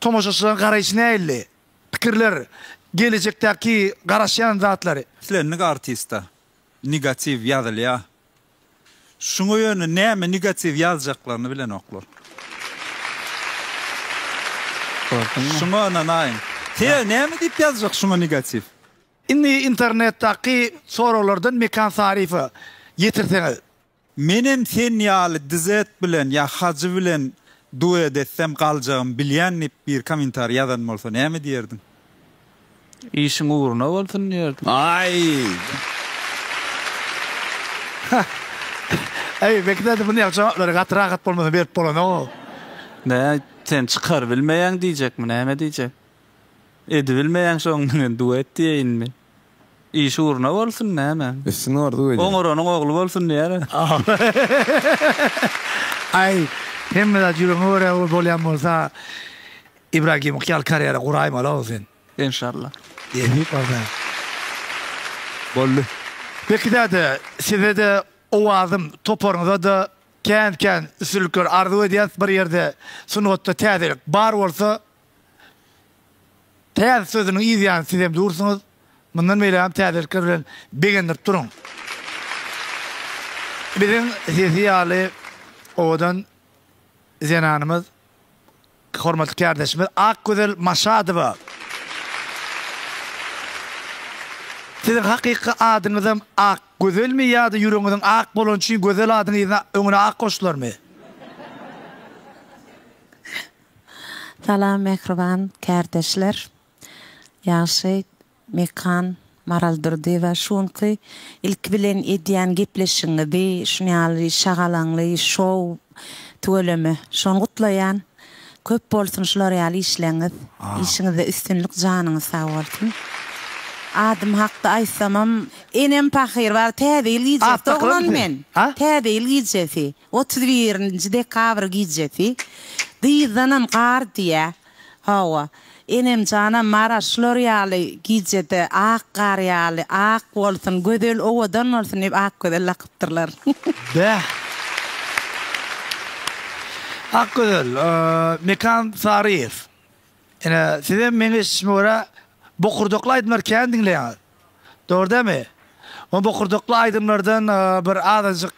tomaşaçylaryň garaýşy nähili? Pikirler, gelejekdäki garaşýan zatlary. Islendik artista negatiw ýazylýar. Şuňa ýöne näme negatiw ýazjaklaryny bilenoklar. Şuňa ynanaýyň. Sebäbi näme diýip ýazjak şuňa negatiw? Indi internetdaki soraglardan Mekan Saryýewe ýetirseňiz. Menem sen ýaly DZ bilen ýa Hajy bilen duet etsem galjagymy bilýän diýip bir komentariý ýazan bolsa näme diýerdiň? Işiň ugruna bolsun diýerdim. Aý! Eý, Beki däde muny ýaly jogaplary gaty rahat bolmasa berip bolanok-ow. Nä, sen çykarybilmeýäň diýjekmi, näme diýjek? Edibilmeýäň şoň bilen duet diýeýinmi? Iş ugruna bolsun näme? Üstün arzuw edýän. Oňaranyň ogly bolsun diýer. Aý, hemme zat ýüregiňe görä bolýan bolsa, Ibragimow ýaly karýera guraýmaly-ow sen. Enşalla. Nesip bolsa. Boldy. Beki däde, size-de Owazym toparyňyza-da kän-kän üstünlikler arzuw edýäs. Bir ýerde sungatda täzelik bar bolsa, täze sözüniň yz ýany siz hem dursuňyz. Mundan beýlägem täzelikler bilen begendirip duruň. Biziň sesi ýaly owadan zenanymyz Hormatly kärdeşimiz Akgözel Maşadowa. Siziň hakyky adyňyzam Akgözelmi ýa-da ýüregiňiziň ak bolany üçin Gözel adyň yzyna öňüne ak goşdularmy? Salam mähriban kärdeşler. Ýagşy Mekan Maral Durdyýewa şu günki ilki bilen edýän gepleşigiňizi şuny ýaly şagalaňly şou tüweleme şony gutlaýan köp bolsun şular ýaly işleňiz işiňizde üstünlik janyňyz sag bolsun adym hakda aýtsamam enem pahyr bar täze ýyl gijesi doglan men täze ýyl gijesi 31 nji dekabr gijesi dyzdanam gar diýä Hawa, enemjanam Mara şular ýaly gijede ak gar ýaly ak bolsun, gözel, owadan bolsun diýip Akgözel dakypdyrlar. Bäh! Akgözel, Mekan Saryýew. Ine, sizem meň eşidişime görä, bokurdakly aýdymlary kän diňleýäňiz. Dogry dälmi? O bokurdakly aýdymlardan bir azajyk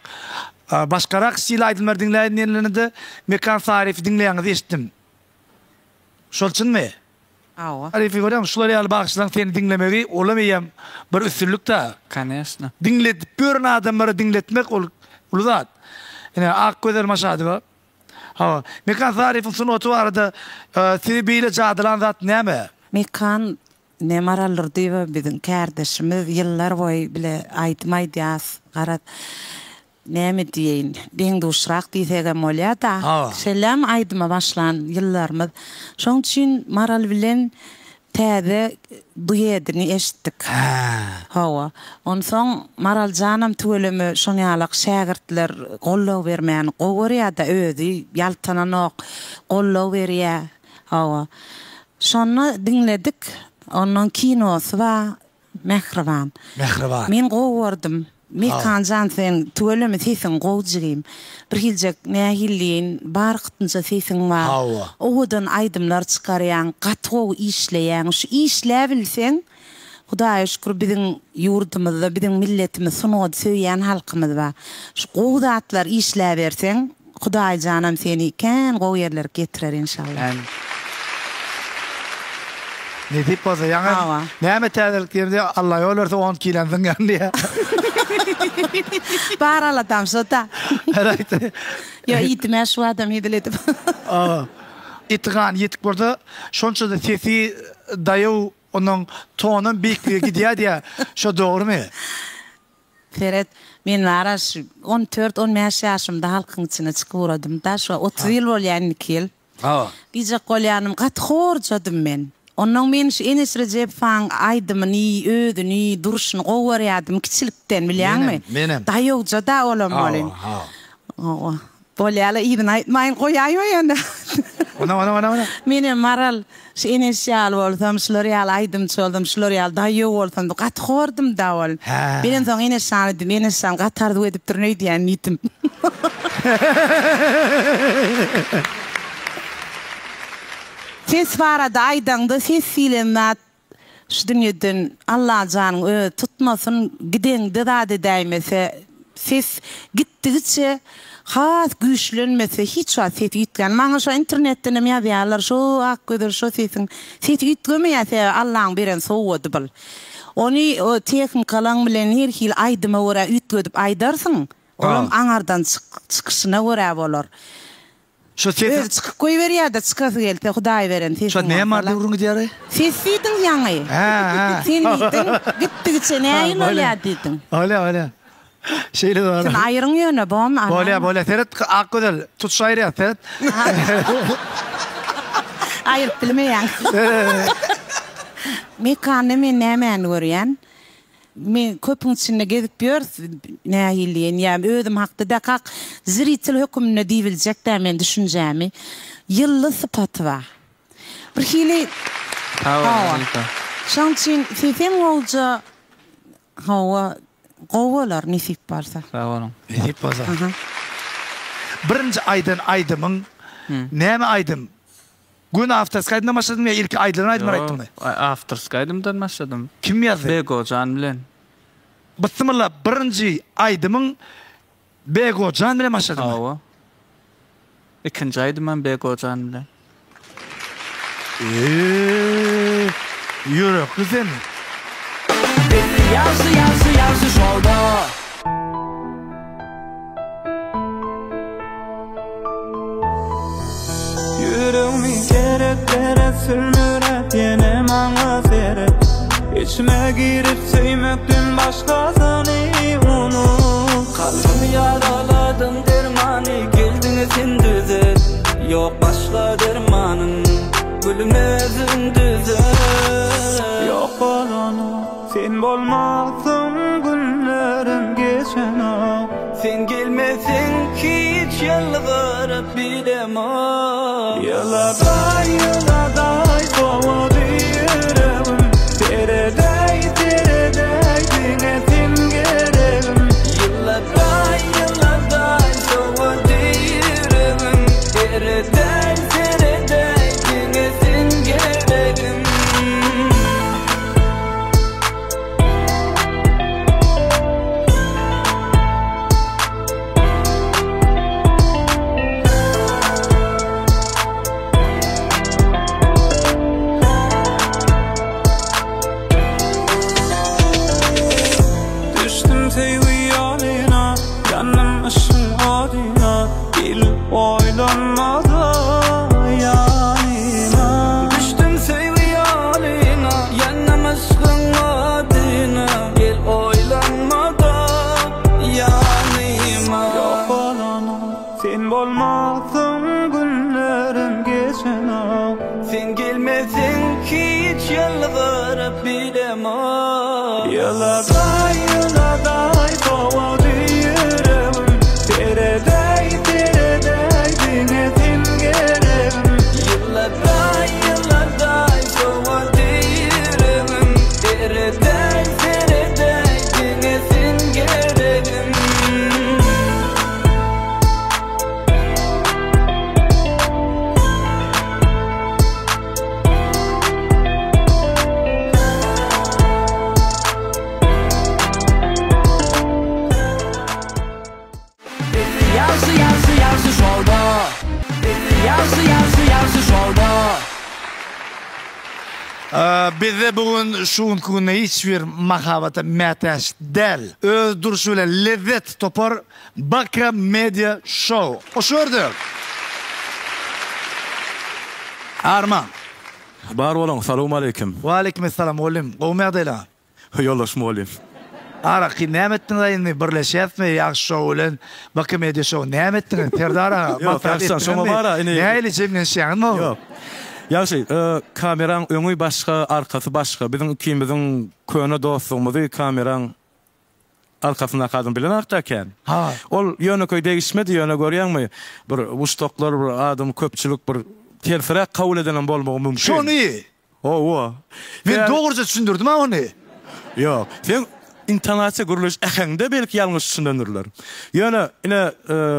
başgarak stil aýdymlary diňläýin diýenlerinde Mekan Saryýewi diňleýäňizi eşitdim. Şol çynmy? Hawa. Saryýewi görýäňmi, şular ýaly bagşylaryň seni diňlemegi olam eýýäm bir üstünlik-dä. Koneşno. Diňledip ýören adamlara diňletmek ol uly zat. Ine, Akgözel Maşadowa. Hawa. Mekan Saryýewiň sungaty barada sizi beýle jadylan zat näme? Mekan ine Maral Durdyýewa biziň kärdeşimiz, ýyllar boýy bile aýdym aýdýas. Garaz, näme diýeýin, deň-duşrak diýsegem bolýa-da. Şeýlem aýdyma başlan ýyllarymyz. Şoň üçin Maral bilen Täze duedini eşitdik. Hawa. Onsoň Maraljanam tüweleme şoň ýalak şägirtler goldaw bermäni gowy görýä-de özi ýaltananok, goldaw berýä. Hawa. Şonda diňledik. Ondan kinosy bar. Mähriban. Mähriban. Men gowy gördüm. Mekanjan sen tüweleme sesiň gowy jigim. Birhiljek nähili diýeýin barkytynja sesiň bar. Hawa. Owadan aýdymlar çykarýaň gaty gowy işleýäň şu işläbilseň Hudaýa şükür biziň ýurdumyzda biziň milletimiz sungaty söýýän halkymyz bar. Şu gowy zatlar işläberseň Hudaýjanam seni kän gowy ýerlere getirer inşallah. Amin. Nesip bolsa ýaňy Hawa. näme täzelik diýemde Alla ýol berse on kilony zyňýan diýýä. Bar aladam şo-da. Her aýtdy. Ýo iýdim-ä şu adam hezil edip. Hawa. Eti gany ýetik bolsa şonça-da sesi daýaw onuň tonam beýiklige gidýä diýýä. Şo dogrymy? Seret, men bara şu on dört, on bäş ýaşymda halkyň içine çykyp ugradym-da, şu 30 ýyl bolýar indiki ýyl. Hawa. Diýjek bolýanym, gaty horjadym men. Onnoň men şu Eneş Rejepowanyň aýdymyny, özüni, durşuny gowy görýärdim kiçilikden, bilýäňmi? Menem, menem. Daýawja-da olam welin. Hawa, hawa. Hawa. Bolýala yzyny aýtmaýyn goýaýma ýöne. Ona ona ona ona. Menem Maral şu Eneş ýaly bolsam şular ýaly aýdymçy bolsam şular ýaly daýaw bolsam diýip gaty hordum-da ol. Hä. Menem soň Eneş jana diýdim Eneş jan gaty arzuw edipdirin öýdýän diýdim. Ses barada aýdaňda ses diýlen zat Şu dünýeden Allajanyň özi tutmasyn, gideňde zat edäýmese, ses gitdigiçe has güýçlenmese hiç wagt ses üýtgän. Maňa şo internetdenem ýazýarlar, şo Akgözel şo sesiň, ses üýtgemeýär sebäbi Allaň beren sowgady bul. Ony tehnikalaň bilen her hili aýdyma görä üýtgedip aýdarsyň, olam aňardan çykyşyna görä bolar. Şo sesi. Özi çykyp goýberýärde çykasy gelse Hudaý beren sesiň Şo näme bolsa-la. barada gürrüň gidýäraý? Ses diýdiň ýaňy. Hä, hä. Sen diýdiň, gitdigiçe nähili bolýar diýdiň. Bolýa, bolýa. Şeýle bar. Sen aýyryň ýöne bom alarmy? Bolýa, bolýa. Seret Akgözel, tutuş aýyrýas, seret. Aýyryp bilmeýäň. Mekanda men nämäni görýän? Men köpüň içinde gezip ýörüs, nähili diýen, ýa özüm hakda dä kak zritel höküminde diýibiljek dä men düşünjämi. Ýyldyz sypaty bar. Bir hili Hawa. Şoň üçin sesem gowja hawa gowy bolar nesip bolsa. Sag boluň. Nesip bolsa. Birinji aýdan aýdymyň näme aýdym? Göni awtorskiý aýdymdan başladyňmy ýa ilki aýdylan aýdymlary aýtdyňmy? Ýok, awtorskiý aýdymdan başladym. Kim ýazdy? Begojan bilen. Bysmylla birinji aýdymyň Begojan bilen başladyňmy? Hawa. Ikinji aýdymam Begojan bilen. Eee, ýürekli sen. Ýagşy ýagşy ýagşy şolda. Ýüregmi gerek gerek sülmüräp ýene maňa seret Içime girip söýmekden başgasyny unut Kalbymy ýaraladyň dermany geldiň sen düzet Ýok başga dermanyň gülüm özüň düzet Ýok bolanok Sen bolmasaň günlerim geçenok. Sen gelmeseň hiç ýalbaryp bilemok. Ýyladaý ýyladaý sowady ýüregim. Seredeý seredeý diňe sen geregim. Ýyladaý ýyladaý sowady ýüregim. Ýalňyz garap bilemok. Ýyladaý, ýyladaý, sowady ýüregim. Seredeý, seredeý, diňe sen geregim. Ýyladaý, ýyladaý, sowady ýüregim. Seredeý, seredeý, diňe sen geregim. Ýagşy ýagşy ýagşy şowda Ýagşy ýagşy ýagşy şowda. Bizde bu gün şu günki günde hiç bir mahabata mätäç däl. Öz durşy bilen lezzet topar Baka Media Show. Hoş gördük. Arman. Bar boluň, salowmaleýkim. Waleýkim essalam mugallym. Gowumy ýagdaýlaň? Ýoldaş mugallym. Araky näme etdiňiz indi birleşýäsmi Ýagşy Show bilen Baka Media Show näme etdiňiz Serdar aga Ýok, maslahat Ýagşyjan şoňa etdiňizmi? bar-a indi. Nähili jemlenişýäňiz bu? Ýok. Ýagşy, kameraň öňi başga, arkasy başga. Biziň ikimiziň köne dostlugymyzy kameraň Arkasyndaky adam bilenakda kän. Ha. Ol ýönekeý degişmedi ýöne görýäňmi bir muşdaklar bir adam köpçülik bir tersiräk kabul edenem bolmagy mümkin. Şony. Hawa. Men dogruja düşündirdim-ä ony. Ýok. Seň intonasiýa gürleýiş äheňde belki ýalňyş düşünendirler. Ýöne ine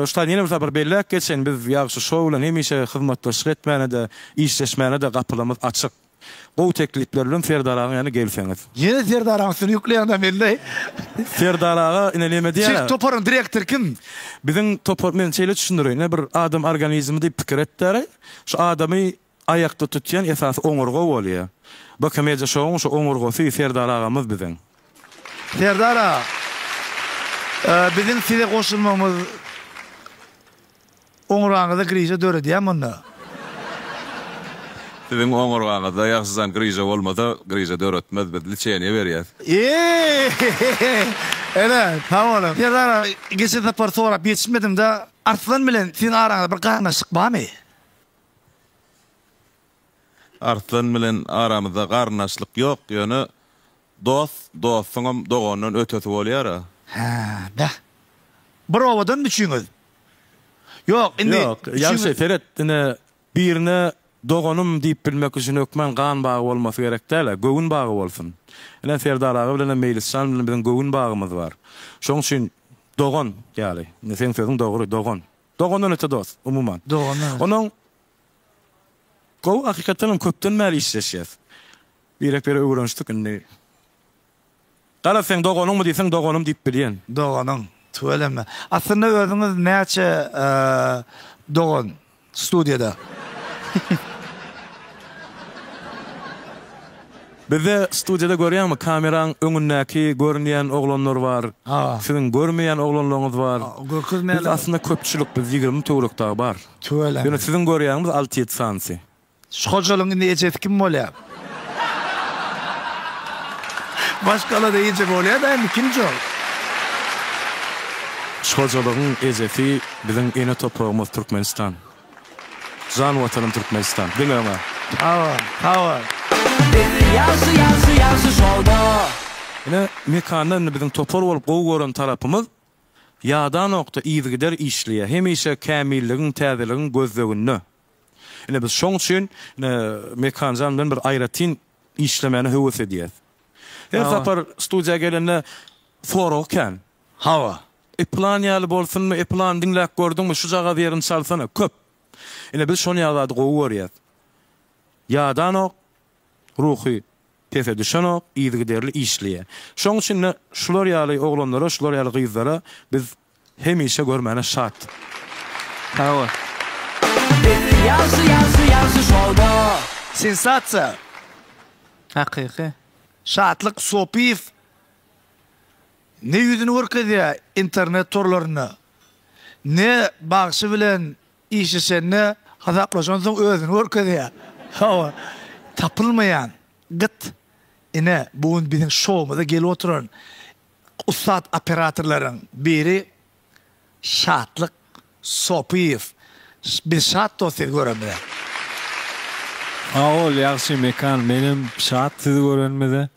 şu taýdan ýene bir sapar belläp geçeýin biz Ýagşy şou bilen hemişe hyzmatdaşlyk etmäne-de işleşmäne-de gapylarymyz açyk. Gowy teklipler bilen Serdar agaň ýanyna gelseňiz. Ýene Serdar agaň üstüne ýükleýäňdä meni. Serdar aga ine neme diýýär. Siz toparyň direktory kim? Biziň topar men şeýle düşündireýin ine bir adam organizmi diýip pikir etdäre şu adamy aýakda tutýan esasy oňurga bolýar. BK Media Show-yň şu oňurgasy Serdar agamyz biziň. Serdar aga biziň size goşulmagymyz Oňurgaňyzda griža döredýämi onda? Siziň oňurgaňyzda ýagşyjan griža bolmasa, griža döretmez, biz liçeniýe berýäs. Eee! Ene, sag boluň. Serdar aga, geçen sapar sorap ýetişmedim-de, Arslan bilen siziň araňyzda bir garyndaşlyk barmy? Arslan bilen aramyzda garyndaşlyk ýok, ýöne dost dostuňam dogandan ötesi bolýar-a. Hä, beh. Bir obadanmy üçüňiz? Ýok, indi Ýok, ýagşy, seret, ine, birine doganym diýip bilmek üçin hökman gan bagy bolmasy gerek däl-ä, göwün bagy bolsun. Ine, Serdar aga bilenem Meýlisjan bilen biziň göwün bagymyz bar. Şoň üçin dogan ýaly. Indi seň sözüň dogry, dogan. Dogandan öte dost, umuman. Dogandan öte. Onuň gowy, hakykatdan hem köpden bäri işleşýäs. Birek-bire öwrenişdik indi. Garaz seň doganyňmy diýseň doganym diýip bilýän. Doganyň. Tüweleme. Aslynda özüňiz näçe dogan studiýada? Bizde studiýada görýäňmi kameraň öňündäki görünýän oglanlar bar. Siziň görmeýän oglanlaryňyz bar. Görkezmeýärler. Biz aslynda köpçülik biz 20 töwerek dagy bar. Tüweleme. Ýöne siziň görýäňiz alty-ýedi sanysy. Şu hojalygyň indi ejesi kim bolýar? Maşgalada eje bolýar-da indi kim şol? Şu hojalygyň ejesi biziň ene topragymyz Türkmenistan. Jan Watanym Türkmenistan. Diňe öňe. Sag bol, sag bol. Ýagşy ýagşy ýagşy şowda. Ine Mekanda indi biziň topar bolup gowy gören tarapymyz ýadanokda yzygider işleýär. Hemişe kämilligiň täzeligiň gözleginde. Ine biz şoň üçin ine Mekanjan bilen bir aýratyn işlemäne höwes edýäs. Her sapar studiýa gelende soragy kän. Hawa. E plan ýaly bolsunmy, e plany diňläp gördüňmi, şujagaz ýerini çalsana. Köp. Ine biz şon ýaly zady gowy görýäs. Ýadanok, ruhy pese düşenok, yzygiderli işleýär. Şoň üçin-de şular ýaly oglanlara, şular ýaly gyzlara biz hemişe görmäne şat. Sag bol. Ýagşy ýagşy ýagşy şowda. Sensasiýa. Hakyky. Şatlyk Sopyýew ne ýüzüni görkezýär internet torlarynda, ne bagşy bilen Işleşende hasaplaşansoň özüni görkezýär. Hawa, tapylmaýan gyt. Ine, bu gün biziň şowumyza gelip oturan ussat operatorlaryň biri Şatlyk Sopyýew. Biz şat dost sizi göremize. Sag bol Ýagşy Mekan menem şat sizi görenimize.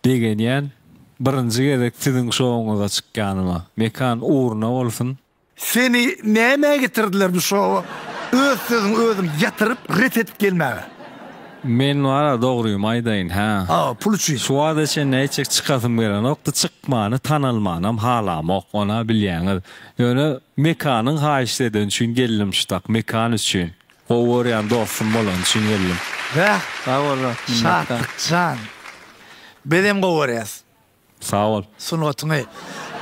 Begenýän birinji gezek siziň şowuňyza çykýanyma. Mekan ugruna bolsun. Seni nämä getirdiler bu şowa öz sözüňi özüň ýatyryp ret edip gelmäge. Men bara dogrymy aýdaýyn hä. Hawa pul üçin. Şu wagta çenli hiçek çykasym gelenokdy çykmany tanalmanam halamok ona bilýäňiz. Ýöne Mekanyň haýyşt edeni üçin geldim şu tak Mekan üçin. Gowy görýän dostum bolany üçin geldim. Bäh Sag bol minnetdar. Şatlykjan. Bizem gowy görýäs. Sag bol. Sungatyňy.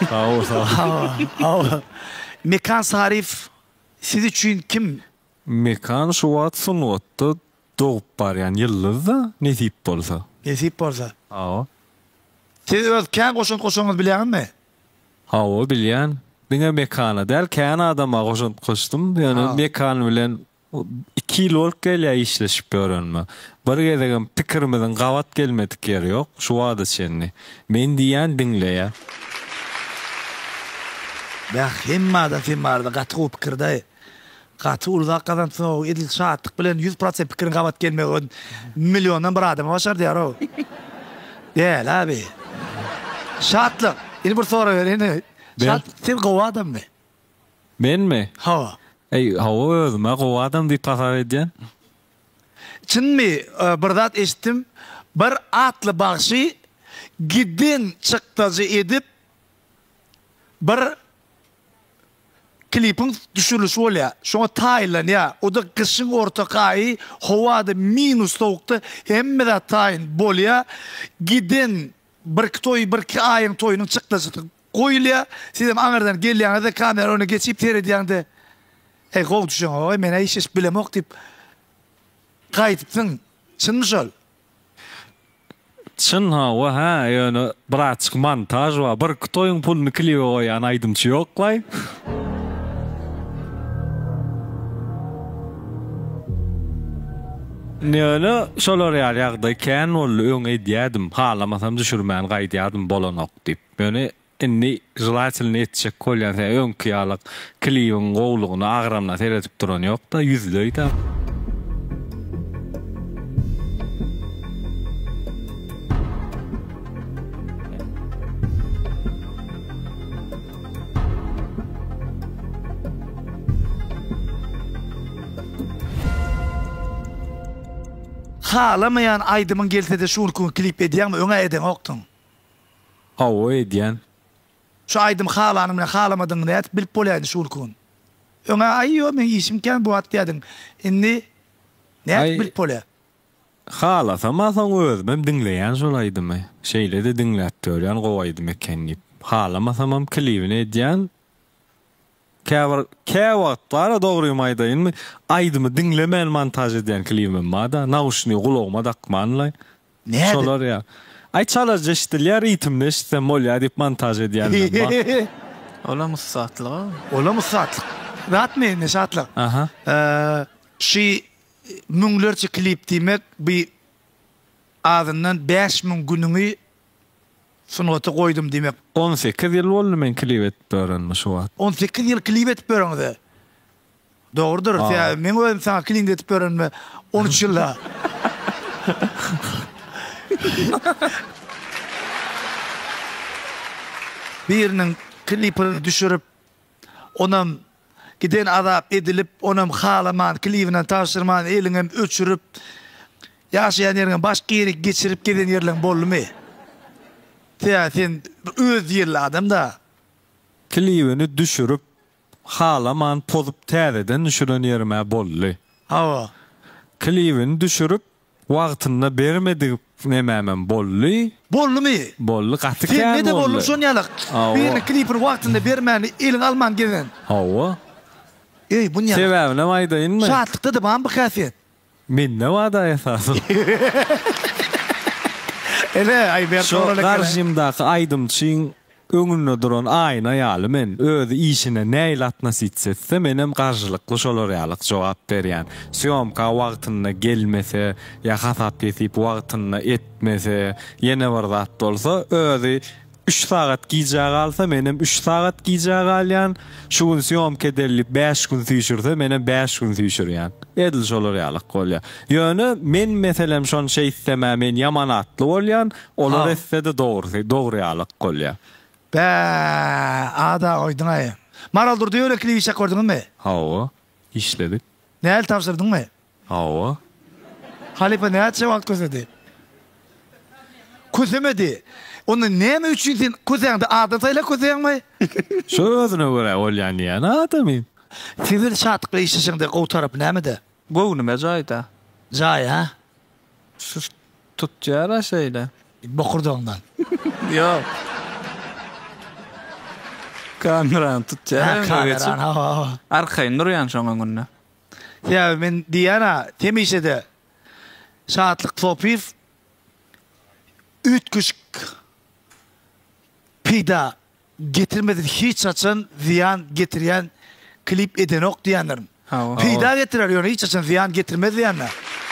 Sag bol sag bol. Hawa. Mekan Saryýew siz üçin kim? Mekan şu wagt sungatda dogup barýan ýyldyz-da, nesip bolsa. Nesip bolsa. Hawa. Siz öz kän goşant goşanyňyzy bilýäňizmi? Hawa bilýän. Diňe Mekana däl, kän adama goşant goşdum. Ýöne Mekan bilen Iki ýyl bolup gelýär işleşip ýörenime. Bir gezegem pikirimiziň gabat gelmedik ýeri ýok, şu wagta çenli. Men diýýän diňleýär. Bäh hemme adam sen barada gaty gowy pikirdaý. Gaty uly zat gazanypsyňow edil şatlyk bilen 100% pikiriň gabat gelmegi milliondan bir adama başardýarow. Däl abi. Şatlyk indi bir sorag bereýin. Şatlyk sen gowy adammy? Menmi? Hawa. Eý, hawa özüm-ä gowy adam diýip hasap edýän. Çynmy, bir zat eşitdim, bir atly bagşy giden çykdajy edip bir klipiň düşürilişi bolýar. Şoňa taýynlanýar. O-da gyşyň ortaky aýy, howa-da minus sowukda hemme zat taýyn bolýar. Giden birki toý, birki aýyň toýunyň çykdajysy Goýulýar. Sizem aňyrdan gelýäňiz-de kamera öňüne geçip seredýäňde, Heý, gowy düşeňok-aý, men-ä işleşip bilemok diýip gaýdypsyň. Çynmy şol? Çyn hawa, hä, ýöne birazjyk montaž bar. Birki toýuň puluny klibe goýýan aýdymçy ýok-laý. Ýöne şolar ýaly ýagdaý kän boldy, öň edýädim, halamasam düşürmän gaýdýardym bolanok diýip. Ýöne indi želatelno etjek bolýan sen öňki ýaly klibiň gowlugyna agramyna seredip duran ýokda ýüzleýda. Halamaýan aýdymyň gelsede şu günki gün klip edýäňmi öňä edeňokdyň. Hawa edýän. Şu aýdymy halanyň bilen halamadygyňy nädip bilip bolýa indi şu günki gün. Öňä aý ýo meň işim kän bu wagt diýýädiň. Indi nädip bilip bolýa. Halasam-a soň özümem diňleýän şol aýdymy. Şeýle-de diňläp ýörýän gowy aýdym eken diýip. Halamasamam klibini edýän. Käbir käwagt bar-a dogrymy aýdaýynmy aýdymy diňlemän montaž edýän klibimem bar-da. Nauşnigi gulagyma dakmanlaý. Nädip? Şolar ýa. Aý çalaja eşidilýär ritmini eşitsem bolýa diýip montaž edýänlerem bar. Olam ussatlyk-a. Olam ussatlyk. Zatmy indi Şatlyk? Aha. Şy müňlerçe klip diýmek bi azyndan 5000 günüňi sungata goýdum diýmek. 18 ýyl boldy men klip edip ýörenime şu wagt. 18 ýyl klip edip ýöreňize. Dogrudyr. Sebäbi meň özüm saňa klink edip berenime 13 ýylda. Biriniň klipini düşürip, onam giden azap edilip, onam halaman, klibinem tabşyrman, eliňem öçürip, ýaşaýan ýeriňe başga ýere geçirip gezen ýerleň boldumy? Sebäbi sen öz ýerli adam-da. Klibini düşürip, Halaman pozup täzeden düşüren ýerim-ä boldy. Hawa. Klibini düşürip, wagtynda bermedik nemämem boldy. Boldumy? Boldy, gaty kän boldy. Sende-de boldumy şon ýalak? Hawa. Biriniň klibini wagtynda bermän, eliňe alman gezen. Hawa. Eý, bu näme? Sebäbinem aýdaýynmy? Şatlykda-da barmy bu häsiýet? Mende barda esasy. Ene, aý ber Şo garşymdaky aýdymçyň öňünde duran aýna ýaly men. Özi işine nähili atnositsa etse, menem garşylykly şolar ýalyk jogap berýän. Sýomka wagtynda gelmese ýa hasap-hesip wagtynda etmese, ýene bir zat bolsa, özi. Üç sagat gijä galsa, menem üç sagat gijä galýan. Şu gün sýomka edeli diýip bäş gün süýşürse, menem bäş gün süýşürýän. Edil şolar ýalak bolýar. Ýöne men meselem şony şeýtsem-ä men ýaman atly bolýan, olar etse-de dogrusy, dogry ýalak bolýar. Bä, ada goýduň-aý. Maral Durdyýewa bilen klip işläp gördüňizmi? Hawa, işledik. Nähili tabşyrdyňmy? Hawa. Halypa näçe wagt kösedi? Kösemedi. Onda näme üçin sen kösäňde adam saýlap köseýäňmi? Şo özüne görä bolýan diýýän adamy. Siz bir Şatlykly işleşeňde gowy tarapy nämede? Göwnüme jaýda. Jaý ha? Şu tutýar-a şeýle. Bokurdagyňdan. Ýok. Kamerany tutýar. Ha, kamerany, hawa, hawa. Arkaýyn durýan şoň öňünde. Sebäbi men diýýän-ä, hemişe-de Şatlyk Sopyýew üýtgeşik peýda getirmedi, hiç haçan zyýan getirýän klip edenok diýýändirin. Peýda getirer, ýöne hiç haçan zyýan getirmez diýýän-dä.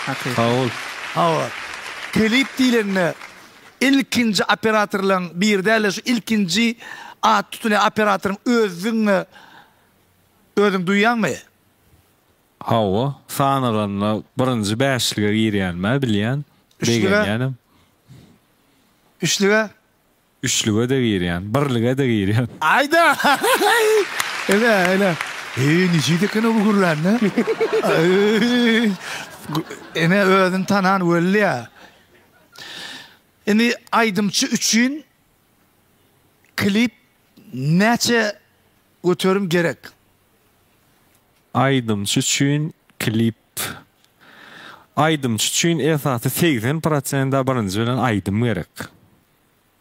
Hakykat. Sag bol. Hawa. Klip diýlende ilkinji operatorlaryň biri däl-de, şu ilkinji at tutulýan operatoryň özüdigiňi özüň duýýaňmy? Hawa, sanalanda birinji bäşlige girýänimä bilýän, Üçlüge? begenýänem. Üçlüge? Üçlüge-de girýän, birlige-de girýän. Aýda! Ene, ene. Eý, nijit eken-ow bu gürlände? Eý, ene özüni tanan weli-ä. Indi aýdymçy üçin klip näçe göterim gerek? Aýdymçy üçin klip Aýdymçy üçin esasy 80 prosenda birinji bilen aýdym gerek.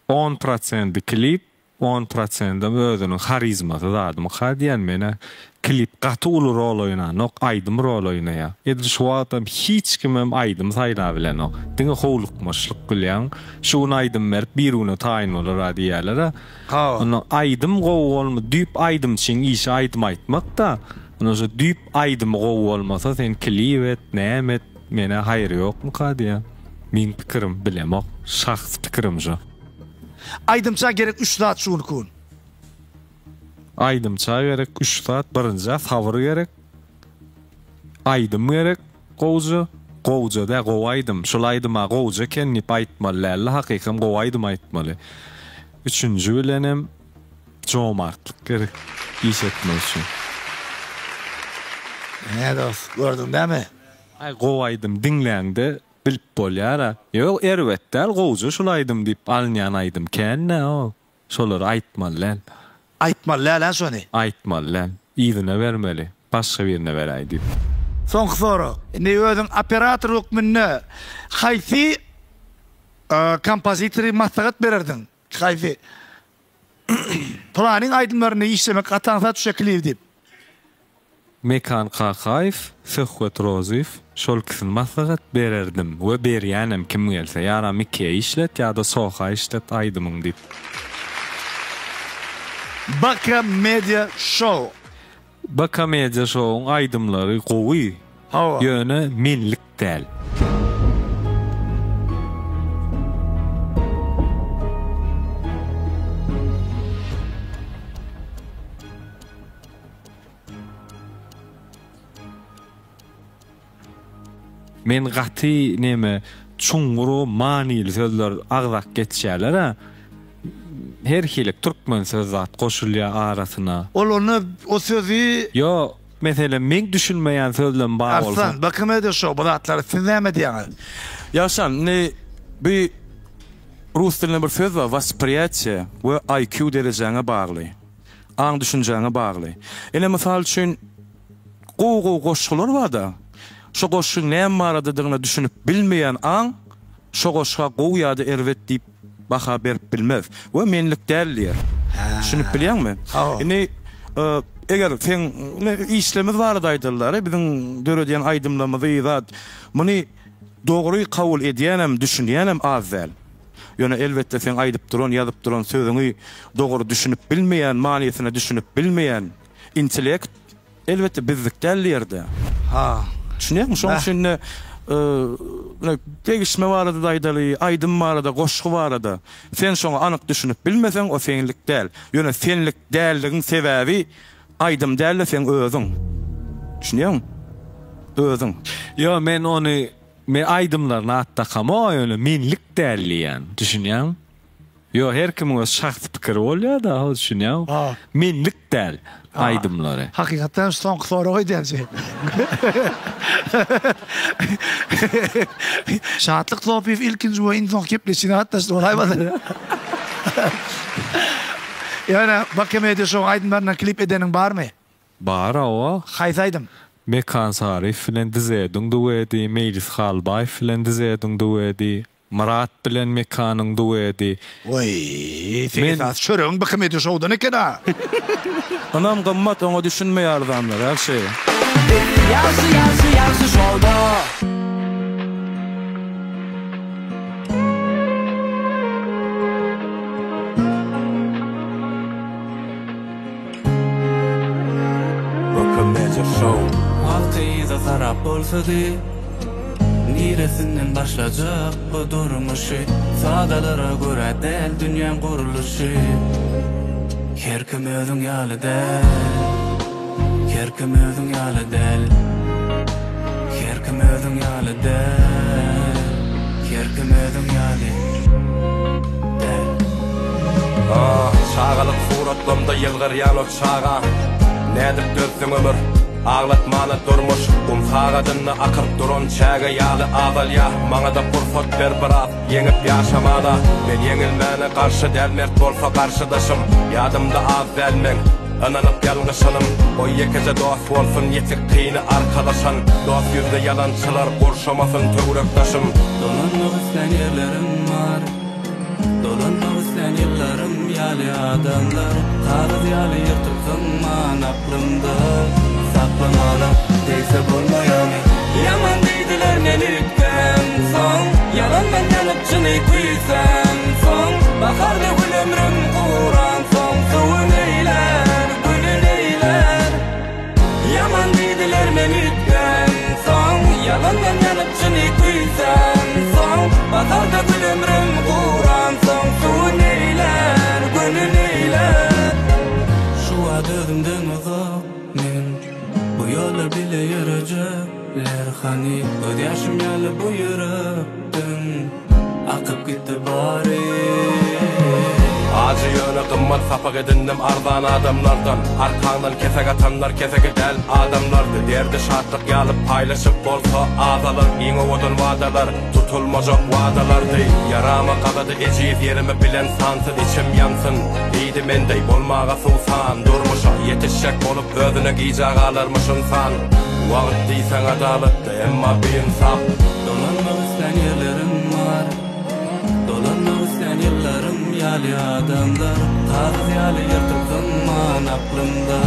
On prosendi klip, on prosendem özüniň harizmasy zadymyka diýýän menä. Klip gaty uly rol oýnanok, aýdym rol oýnaýar. Edil şu wagtam hiç kimem aýdym saýlabilenok. Diňe howlukmaçlyk bilýäň. Şu gün aýdym berip bir güne taýyn bolar-a diýýärler-ä. Onda aýdym gowy bolma, düýp aýdymçyň işi aýdym aýtmak-da. Onda şo düýp aýdymy gowy bolmasa sen klip et, näme et, menä haýry ýokmuka diýýän. Meň pikirim, bilemok. Şahsy pikirim şo. Aýdymça gerek üç zat şu günki gün. Aýdymça gerek üç zat, birinjä sabyr gerek, aýdym gerek gowja, gowja däl gowy aýdym, şul aýdyma gowja eken diýip aýtmaly dälde hakykam gowy aýdym aýtmaly. Üçünji bilenem jomartlyk gerek iş etmek üçin. Ine dost, gördüň dämi? Aý gowy aýdym diňläňde bilip bolýara. Ýok erbet däl gowja şul aýdym diýip alynýan aýdym kän-dä o. Şolary aýtmaly däl. Aýtmaly däl-ä şony. Aýtmaly däl. Yzyna bermeli. Başga birine beräý diýip. Soňky sorag. Indi özüň operator hökmünde haýsy kompozitory maslahat bererdiň? Haýsy Pylanyň aýdymlaryny işlemek gaty aňsat düşýär klibi diýip. Mekan Kakaýew, Söhbet Rozyýew şol ikisini maslahat bererdim we berýänem kim gelse ýa Mikeýe işlet ýa-da Soha işlet aýdymyň diýip. Baka Media Show. Baka Media Showyň aýdymlary gowy Hawa. ýöne menlik däl. Men gaty neme çuňňur manyly sözler agzak geçýäler-ä. Her hili türkmen söz zat goşulýar arasyna. Ol onda o sözi. Ýok, meselem meň düşünmeýän sözlem bar bolsa. Arslan, BKM-de şo bu zatlary siz näme diýýäňiz? Ýagşam, indi bu rus dilinde bir söz bar, waspriýatiýe we IQ derejäňe bagly. Aň-düşünjäňe bagly. Ine, mysal üçin, gowy-gowy goşgular bar-da, şo goşgyň näme baradadygyna düşünip bilmeýän aň şo goşga gowy ýa-da erbet diýip baha berip bilmez we menlik däl diýer. Düşünip bilýäňmi? Indi, eger seň ine, işlerimiz barada aýdyldy, biziň döredýän aýdymlarymyzy zat, muny dogry kabul edýänem, düşünýänem az däl. Ýöne elbetde seň aýdyp duran, ýazyp duran sözüňi dogry düşünip bilmeýän, manysyna düşünip bilmeýän intellekt elbetde bizlik däl ýerde. Ha. Düşünýäňmi? Şoň üçin-de. Degişme barada-da aýdaly, aýdym barada, goşgy barada. Sen şoňa anyk düşünip bilmeseň, o senlik däl. Ýöne senlik dälligiň sebäbi aýdym däl-de seň özüň. Düşünýäňmi? Özüň. Ýok, men ony, men aýdymlaryna at dakamok, ýöne menlik däl diýýän. Düşünýäňmi? Ýok, her kimiň öz şahsy pikiri bolýar-da, ho düşünýäňmi? Menlik däl aýdymlary. Hakykatdan hem şu soňky soragy edýän şeý. Şatlyk Sopyýew ilkinji we iň soňky gepleşigine gatnaşdy bolaýmasa. Ýöne Baka Media Show aýdymlaryndan klip edeniň barmy? Bar hawa. Haýsy aýdym? Mekan Saryýew bilen Dizeduň duedi, Meýlis Halbaýew bilen Dizeduň duedi. Myrat bilen Mekanyň duedi. Waý, seň esasy çöregiň bykymy edi şowdan eken-a. Ynam gymmat oňa düşünmeýär adamlar ýagşy. Ýagşy ýagşy ýagşy şowda. Rockamedia Show. Wagty yza sarap bolsady. Niresinden başlajak bu durmuşy Sadalara görä däl dünýäň gurluşy Her kim özüň ýaly däl Her kim özüň ýaly däl Her kim özüň ýaly däl Her kim özüň ýaly däl. Ah, çagalyk suratlamda ýylgyrýan o çaga Nädip dözdüň ömür, aglatmana durmuş Gum sagadynda akyp duran çäge ýaly azalýa Maňada pursat ber biraz, ýeňip ýaşamana Men ýeňilmäne garşy däl mert bolsa garşydaşym Ýadymda az däl meň, ynanyp ýalňyşanym Goý ýekeje dost bolsun ýetik kyny arkalaşan Dost ýüzli ýalançylar gurşamasyn töwerek daşym. Dolanmak islän ýerlerim bar. Dolanmak islän ýyllarym ýaly adamlar Kagyz ýaly ýyrtyp zyňman aklymda Saklamana degse bolmaýamy Ýaman diýdiler men üýtgämsoň Ýalandan ýanyp çyny küýsämsoň Baharda gül ömrüm guransoň Suwy neýlär, güli neýlär Ýaman diýdiler men üýtgämsoň Ýalandan ýanyp çyny küýsämsoň Baharda gül ömrüm guransoň Suwy neýlär, güni neýlär Şu wagt özümden uzak men Bu ýollar bile ýörejekler hany Gözýaşym ýaly bu ýürekden Akyp gitdi bary. Ajy ýöne gymmat sapak edindim arzan adamlardan Arkaňdan kesek atanlar keseki däl adamlardy Derdi şatlyk ýaly paýlaşyp bolsa azalar Iň owadan wadalar tutulmajak wadalardy Ýarama gazady ejiz ýerimi bilen sansyz içim ýansyn Diýdi mendeý bolmaga suwsan Durmuşa ýetişjek bolup özüne gijä galarmyş ynsan Wagt diýseň adalatly emma biinsap. Dolanmak islän ýerlerim bar Dolanmak islän ýyllarym ýaly adamlar Kagyz ýaly ýyrtyp zyňman aklymda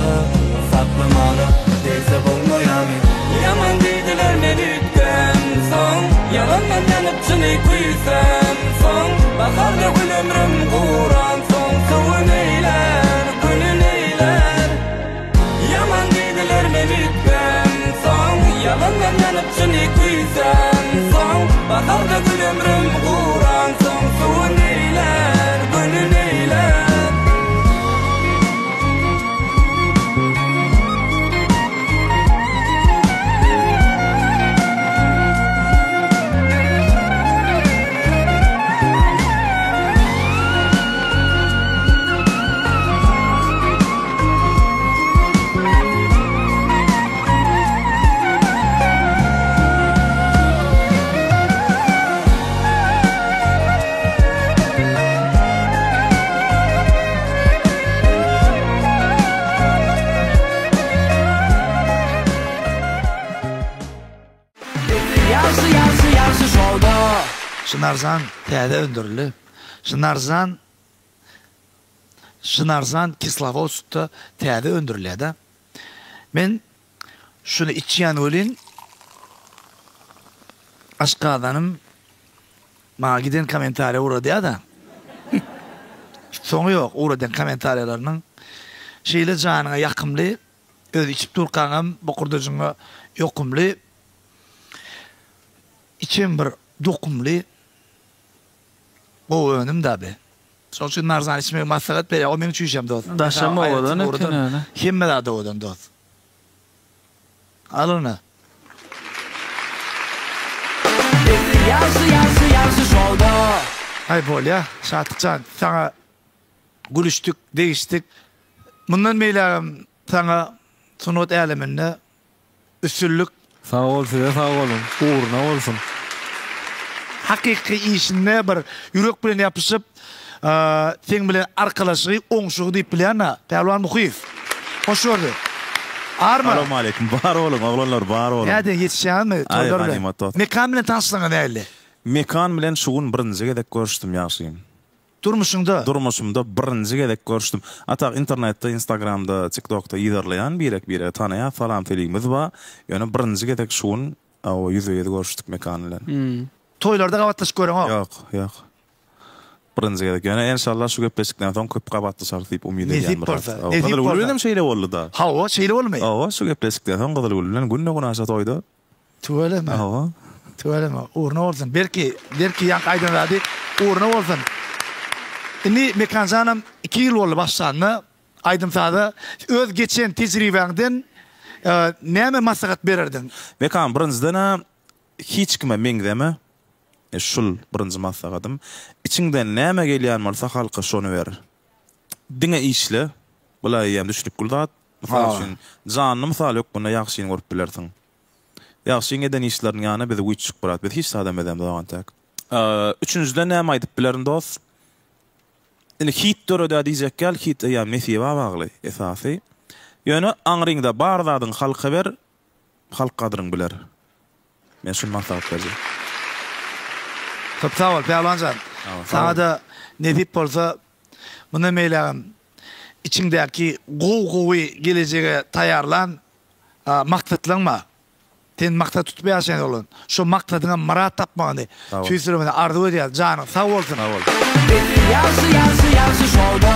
Saklamana degse bolmaýamy Ýaman diýdiler men üýtgämsoň Ýalandan ýanyp çyny küýsämsoň Baharda gül ömrüm guransoň Suwy neýlär, güli neýlär Ýaman diýdiler men üýtgämsoň Ýalandan ýanyp çyny küýsämsoň Baharda gül ömrüm guransoň Suwy neýlär, güli neýlär. Ýagşy ýagşy ýagşy şowda. Şynarzan täze öndürildi. Şynarzan Şynarzan Kislowodskda täze öndürilýär-de. Men şuny içýän welin, aşgazanym maňa giden kommentariýa ugradýar-da. Soňy ýok ugradýan kommentariýalarynyň. Şeýle janyňa ýakymly, özi içip durkaňam bokurdajyňa ýokumly. Içem bir dokumly gowy önüm da bi. Şoň üçin narzan içmegi maslahat berýär. O meň çüýşäm dost. Daşam owadan eken ýöne. Hemme zat owadan dost. Al ony. Ýagşy ýagşy ýagşy şowda. Aý bolýa Şatlyk jan saňa gülüşdik degişdik mundan beýlägem saňa sungat äleminde üstünlik. Sag bol size sag boluň ugruna bolsun. Hakyky işinde bir ýürek bilen ýapyşyp seň bilen arkalaşygy oňşugy diýip bilýän-ä Pälwan Muhyýew. Hoş gördük. Arma. Salowmaleýkim bar boluň oglanlar bar boluň. Nädeýin ýetişýäňizmi Aý toýlar bilen. ganymat dost. Mekan bilen tanyşlygyňyz nähili? Mekan bilen şu gün birinji gezek görüşdim ýagşym. Durmuşyňda? Durmuşymda birinji gezek görüşdim. A tak internetde instagramda tiktokda yzarlaýan birek biregi tanaýas salam seligimiz bar. Ýöne birinji gezek şu gün hawa ýüzbe ýüz görüşdik Mekan bilen. Toýlarda gabatlaşyp göreňok? Ýok ýok. Birinji gezek. Ýöne enşalla şu gepleşikden soň köp gabatlaşarys diýip umyt edýän Nesip biraz. bolsa. Hawa, Nesip Gyzylgül bolsa. bilenem şeýle boldy-da. Hawa, şeýle bolmy? Hawa, şu gepleşikden soň Gyzylgül bilen günde-günaşa toýda. Tüweleme. Hawa. Tüweleme. Ugruna bolsun. Belki, belki ýaňky aýdan zady ugruna bolsun. Indi Mekanjanam iki ýyl boldy başlanyna aýdym-saza. Öz geçen tejribäňden näme maslahat bererdiň? Mekan, birinjiden-ä hiç kime meňzeme. Şul birinji maslahatym. Içiňden näme gelýän bolsa halka şony ber. Diňe işle. Bula eýýäm düşnükli zat. Mysal üçin, janly mysal hökmünde Ýagşyny görüp bilersiň. Ýagşyň eden işleriniň ýanyna biz güýçjük brat. Biz hiç zadam edemzok entek. Üçünjiden näme aýdyp bilerin dost? Indi hit döredä diýjek däl, hit eýýäm nesiba bagly esasy. Ýöne aňryňda bar zadyňy halka ber, halk gadyryňy biler. Men şuny maslahat berjek. Köp sag bol Pälwan jan. Saňada nesip bolsa mundan beýlägem içiňdäki gowy gowy gelejege taýýarlan maksatlaň bar. Sen maksat tutup ýaşaýan oglan. Şo maksadyňa myrat tapmagyny tüýs ýüregimden arzuw edýäs. Janyň sag bolsun. Sag bol. Ýagşy ýagşy ýagşy şowda.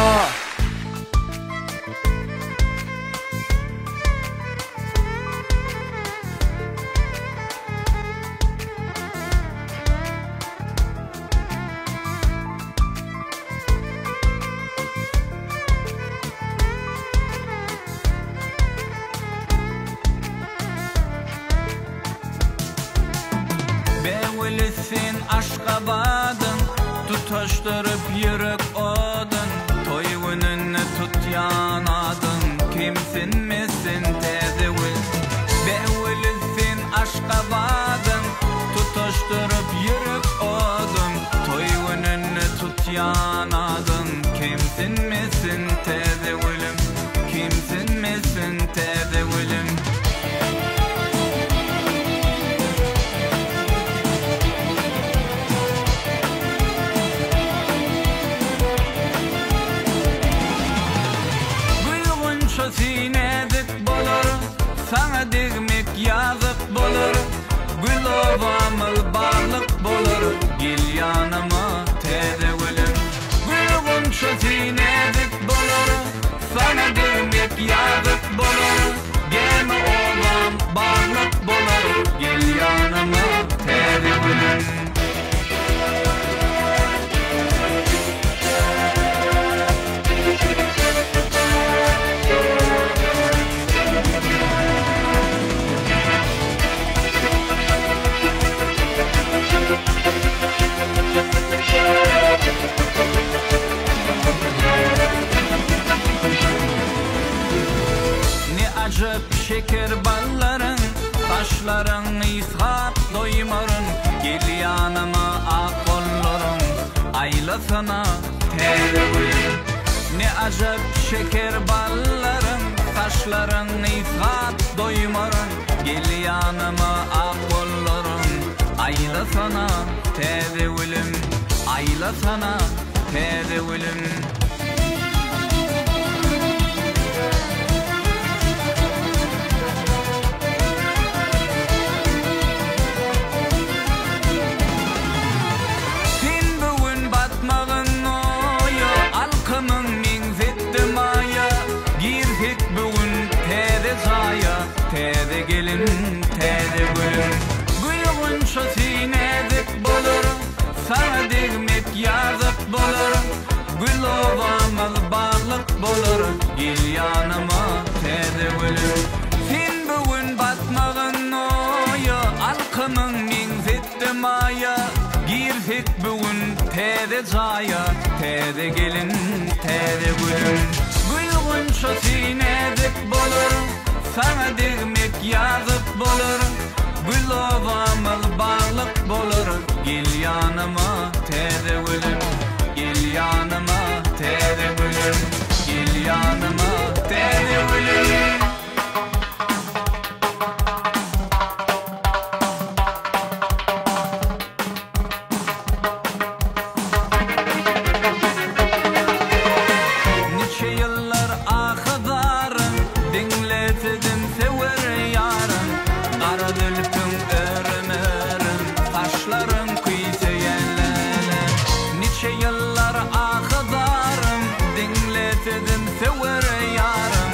Beweli sen Aşgabadyň, Tutaşdyryp ýürek odun, Toý gününde tutýan adyň, Kemsinmesin Täzegül. Beweli sen Aşgabadyň, Tutaşdyryp ýürek odun, Toý gününde tutýan adyň, Kemsinmesin Täzegülüm. Kemsinmesin Täzegülüm. Gül gunçasy näzik bolar, Saňa degmek ýazyk bolar. Gül obamyz baglyk bolar, Gel ýanyma Täzegülüm. Gül gunçasy näzik bolar, Saňa degmek ýazyk bolar. Gämi obam baglyk bolar, Gel ýanyma Täzegülüm. Ne ajap şeker ballaryň, Saçlaryň ysgap doýmaryn, Gel ýanyma ak gollaryň Aýlasana täze gül. Ne ajap şeker ballaryň, Saçlaryň ysgap doýmaryn, Gel ýanyma ak gollaryň Aýlasana täze gülüm, Aýlasana täze gülüm. Sen bu gün batmagyn oýa, Alkymyň meňzetdi maýa, Girsek bu gün täze jaýa, Täze gelin, täze gülüm. Gül gunçasy näzik. ýanyma täze gülüm. Sen bu gün batmagyn oýa, Alkymyň meňzetdi maýa. Girsek bu gün täze jaýa, Täze gelin, täze gülüm. Gül gunçasy näzik bolar, Saňa degmek ýazyk bolar. Gül obamyz baglyk bolar, Gel ýanyma täze gülüm. Gel ýanyma täze gülüm. Gel ýanyma täze gülüm. Niçe ýyllar ahy-zaryn Diňletdim söwer ýaryn Gara zülpüň örüm-örüm Saçlaryň küýseýän läle Niçe ýyllar ahy-zaryn Diňletdim söwer ýaryn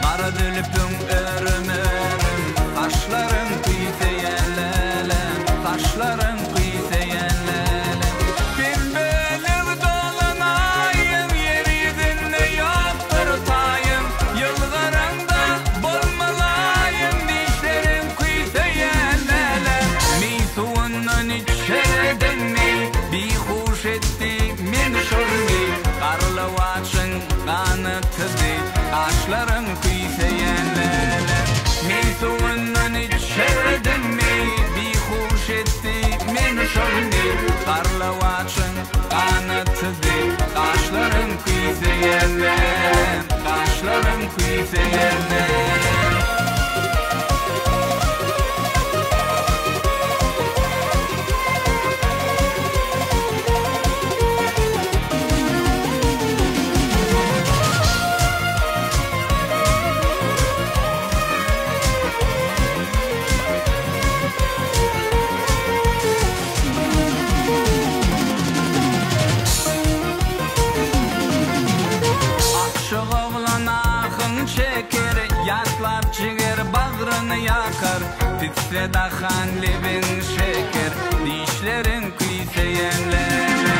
Gara zülpüň örüm-örüm Saçlaryň küýseýän läle Saçlaryň küýseýän läle Sen bölek dolan aýyň Ýer ýüzünde ýokdur taýyň Ýylgyraňda bolmalaýyň Dişleriň küýseýän läle Meý suwundan içerdim meý Bihuş etdi meni şol meý Garlawaçyň ganatydy Gaşlaryň küýseýän läle Meý suwundan içerdim meý Bihuş etdi meni şol meý Garlawaçyň ganatydy Gaşlaryň küýseýän läle Gaşlaryň küýseýän läle. Aşyk oglan ahyň çeker, Ýatlap jiger bagryny ýakar, Pisse dahan lebiň şeker, Dişleriň küýseýän läle.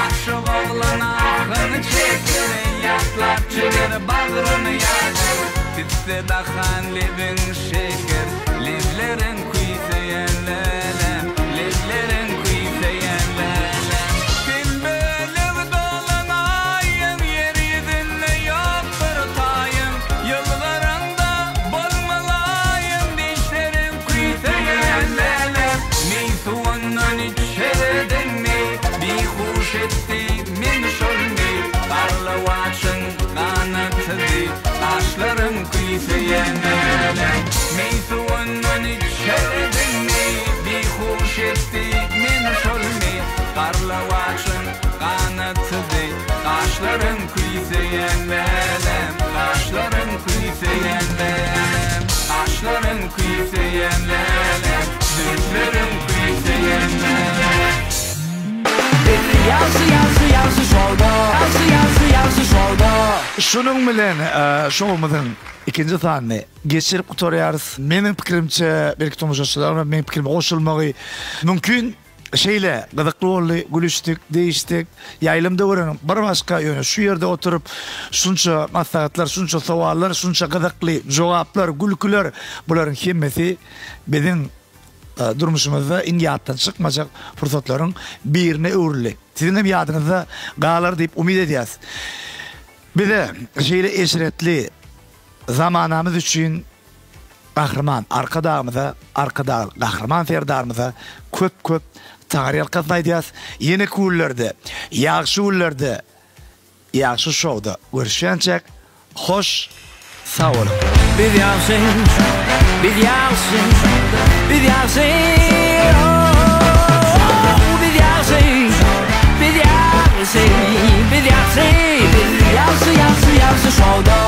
Aşyk oglan ahyň çeker, Ýatlap jiger bagryny ýakar, Pisse dahan lebiň şeker, Lebleriň küýseýän läle, Lebleriň küýseýän läle. Sen bölek dolan aýyň, Ýer ýüzünde ýokdur taýyň, Ýylgyraňda bolmalaýyň, Dişleriň küýseýän läle. Meý suwundan içerdim meý, Bihuş etdi meni şol meý, Garlawaçyň ganatydy, Gaşlaryň küýseýän läle. Meý suwundan içerdim meý, Bihuş etdi meni şol meý, Garlawaçyň ganatydy, Gaşlaryň küýseýän läläm, Gaşlaryň küýseýän läläm, Gaşlaryň küýseýän läläm, Zülpleriň küýseýän läläm. Biz ýagşy ýagşy ýagşy şowda Ýagşy ýagşy ýagşy şowda. Şunuň bilen şowumyzyň ikinji sanyny geçirip gutarýarys. Meniň pikirimçe, belki tomaşaçylaryň hem meniň pikirime goşulmagy mümkin. Şeýle gyzykly boldy, gülüşdik, degişdik. Ýaýlymda göreniň bir başga, ýöne şu ýerde oturyp şunça maslahatlar, şunça sowallar, şunça gyzykly jogaplar, gülküler, bularyň hemmesi biziň durmuşymyzda iň ýatdan çykmajak pursatlaryň birine öwrüldi. Siziň hem ýadyňyzda galar diýip umyt edýäs. Bize şeýle eşretli zamanamyz üçin Gahryman Arkadagymyza, Arkadagly Gahryman Serdarymyza köp-köp taňryýalkasyn aýdýas. Ýeneki günlerde, ýagşy günlerde, ýagşy şowda görüşýänçäk, hoş sag boluň! Biz ýagşy, biz ýagşy, biz ýagşy, oh, biz ýagşy, biz ýagşy, biz ýagşy, biz ýagşy, ýagşy, ýagşy şowda.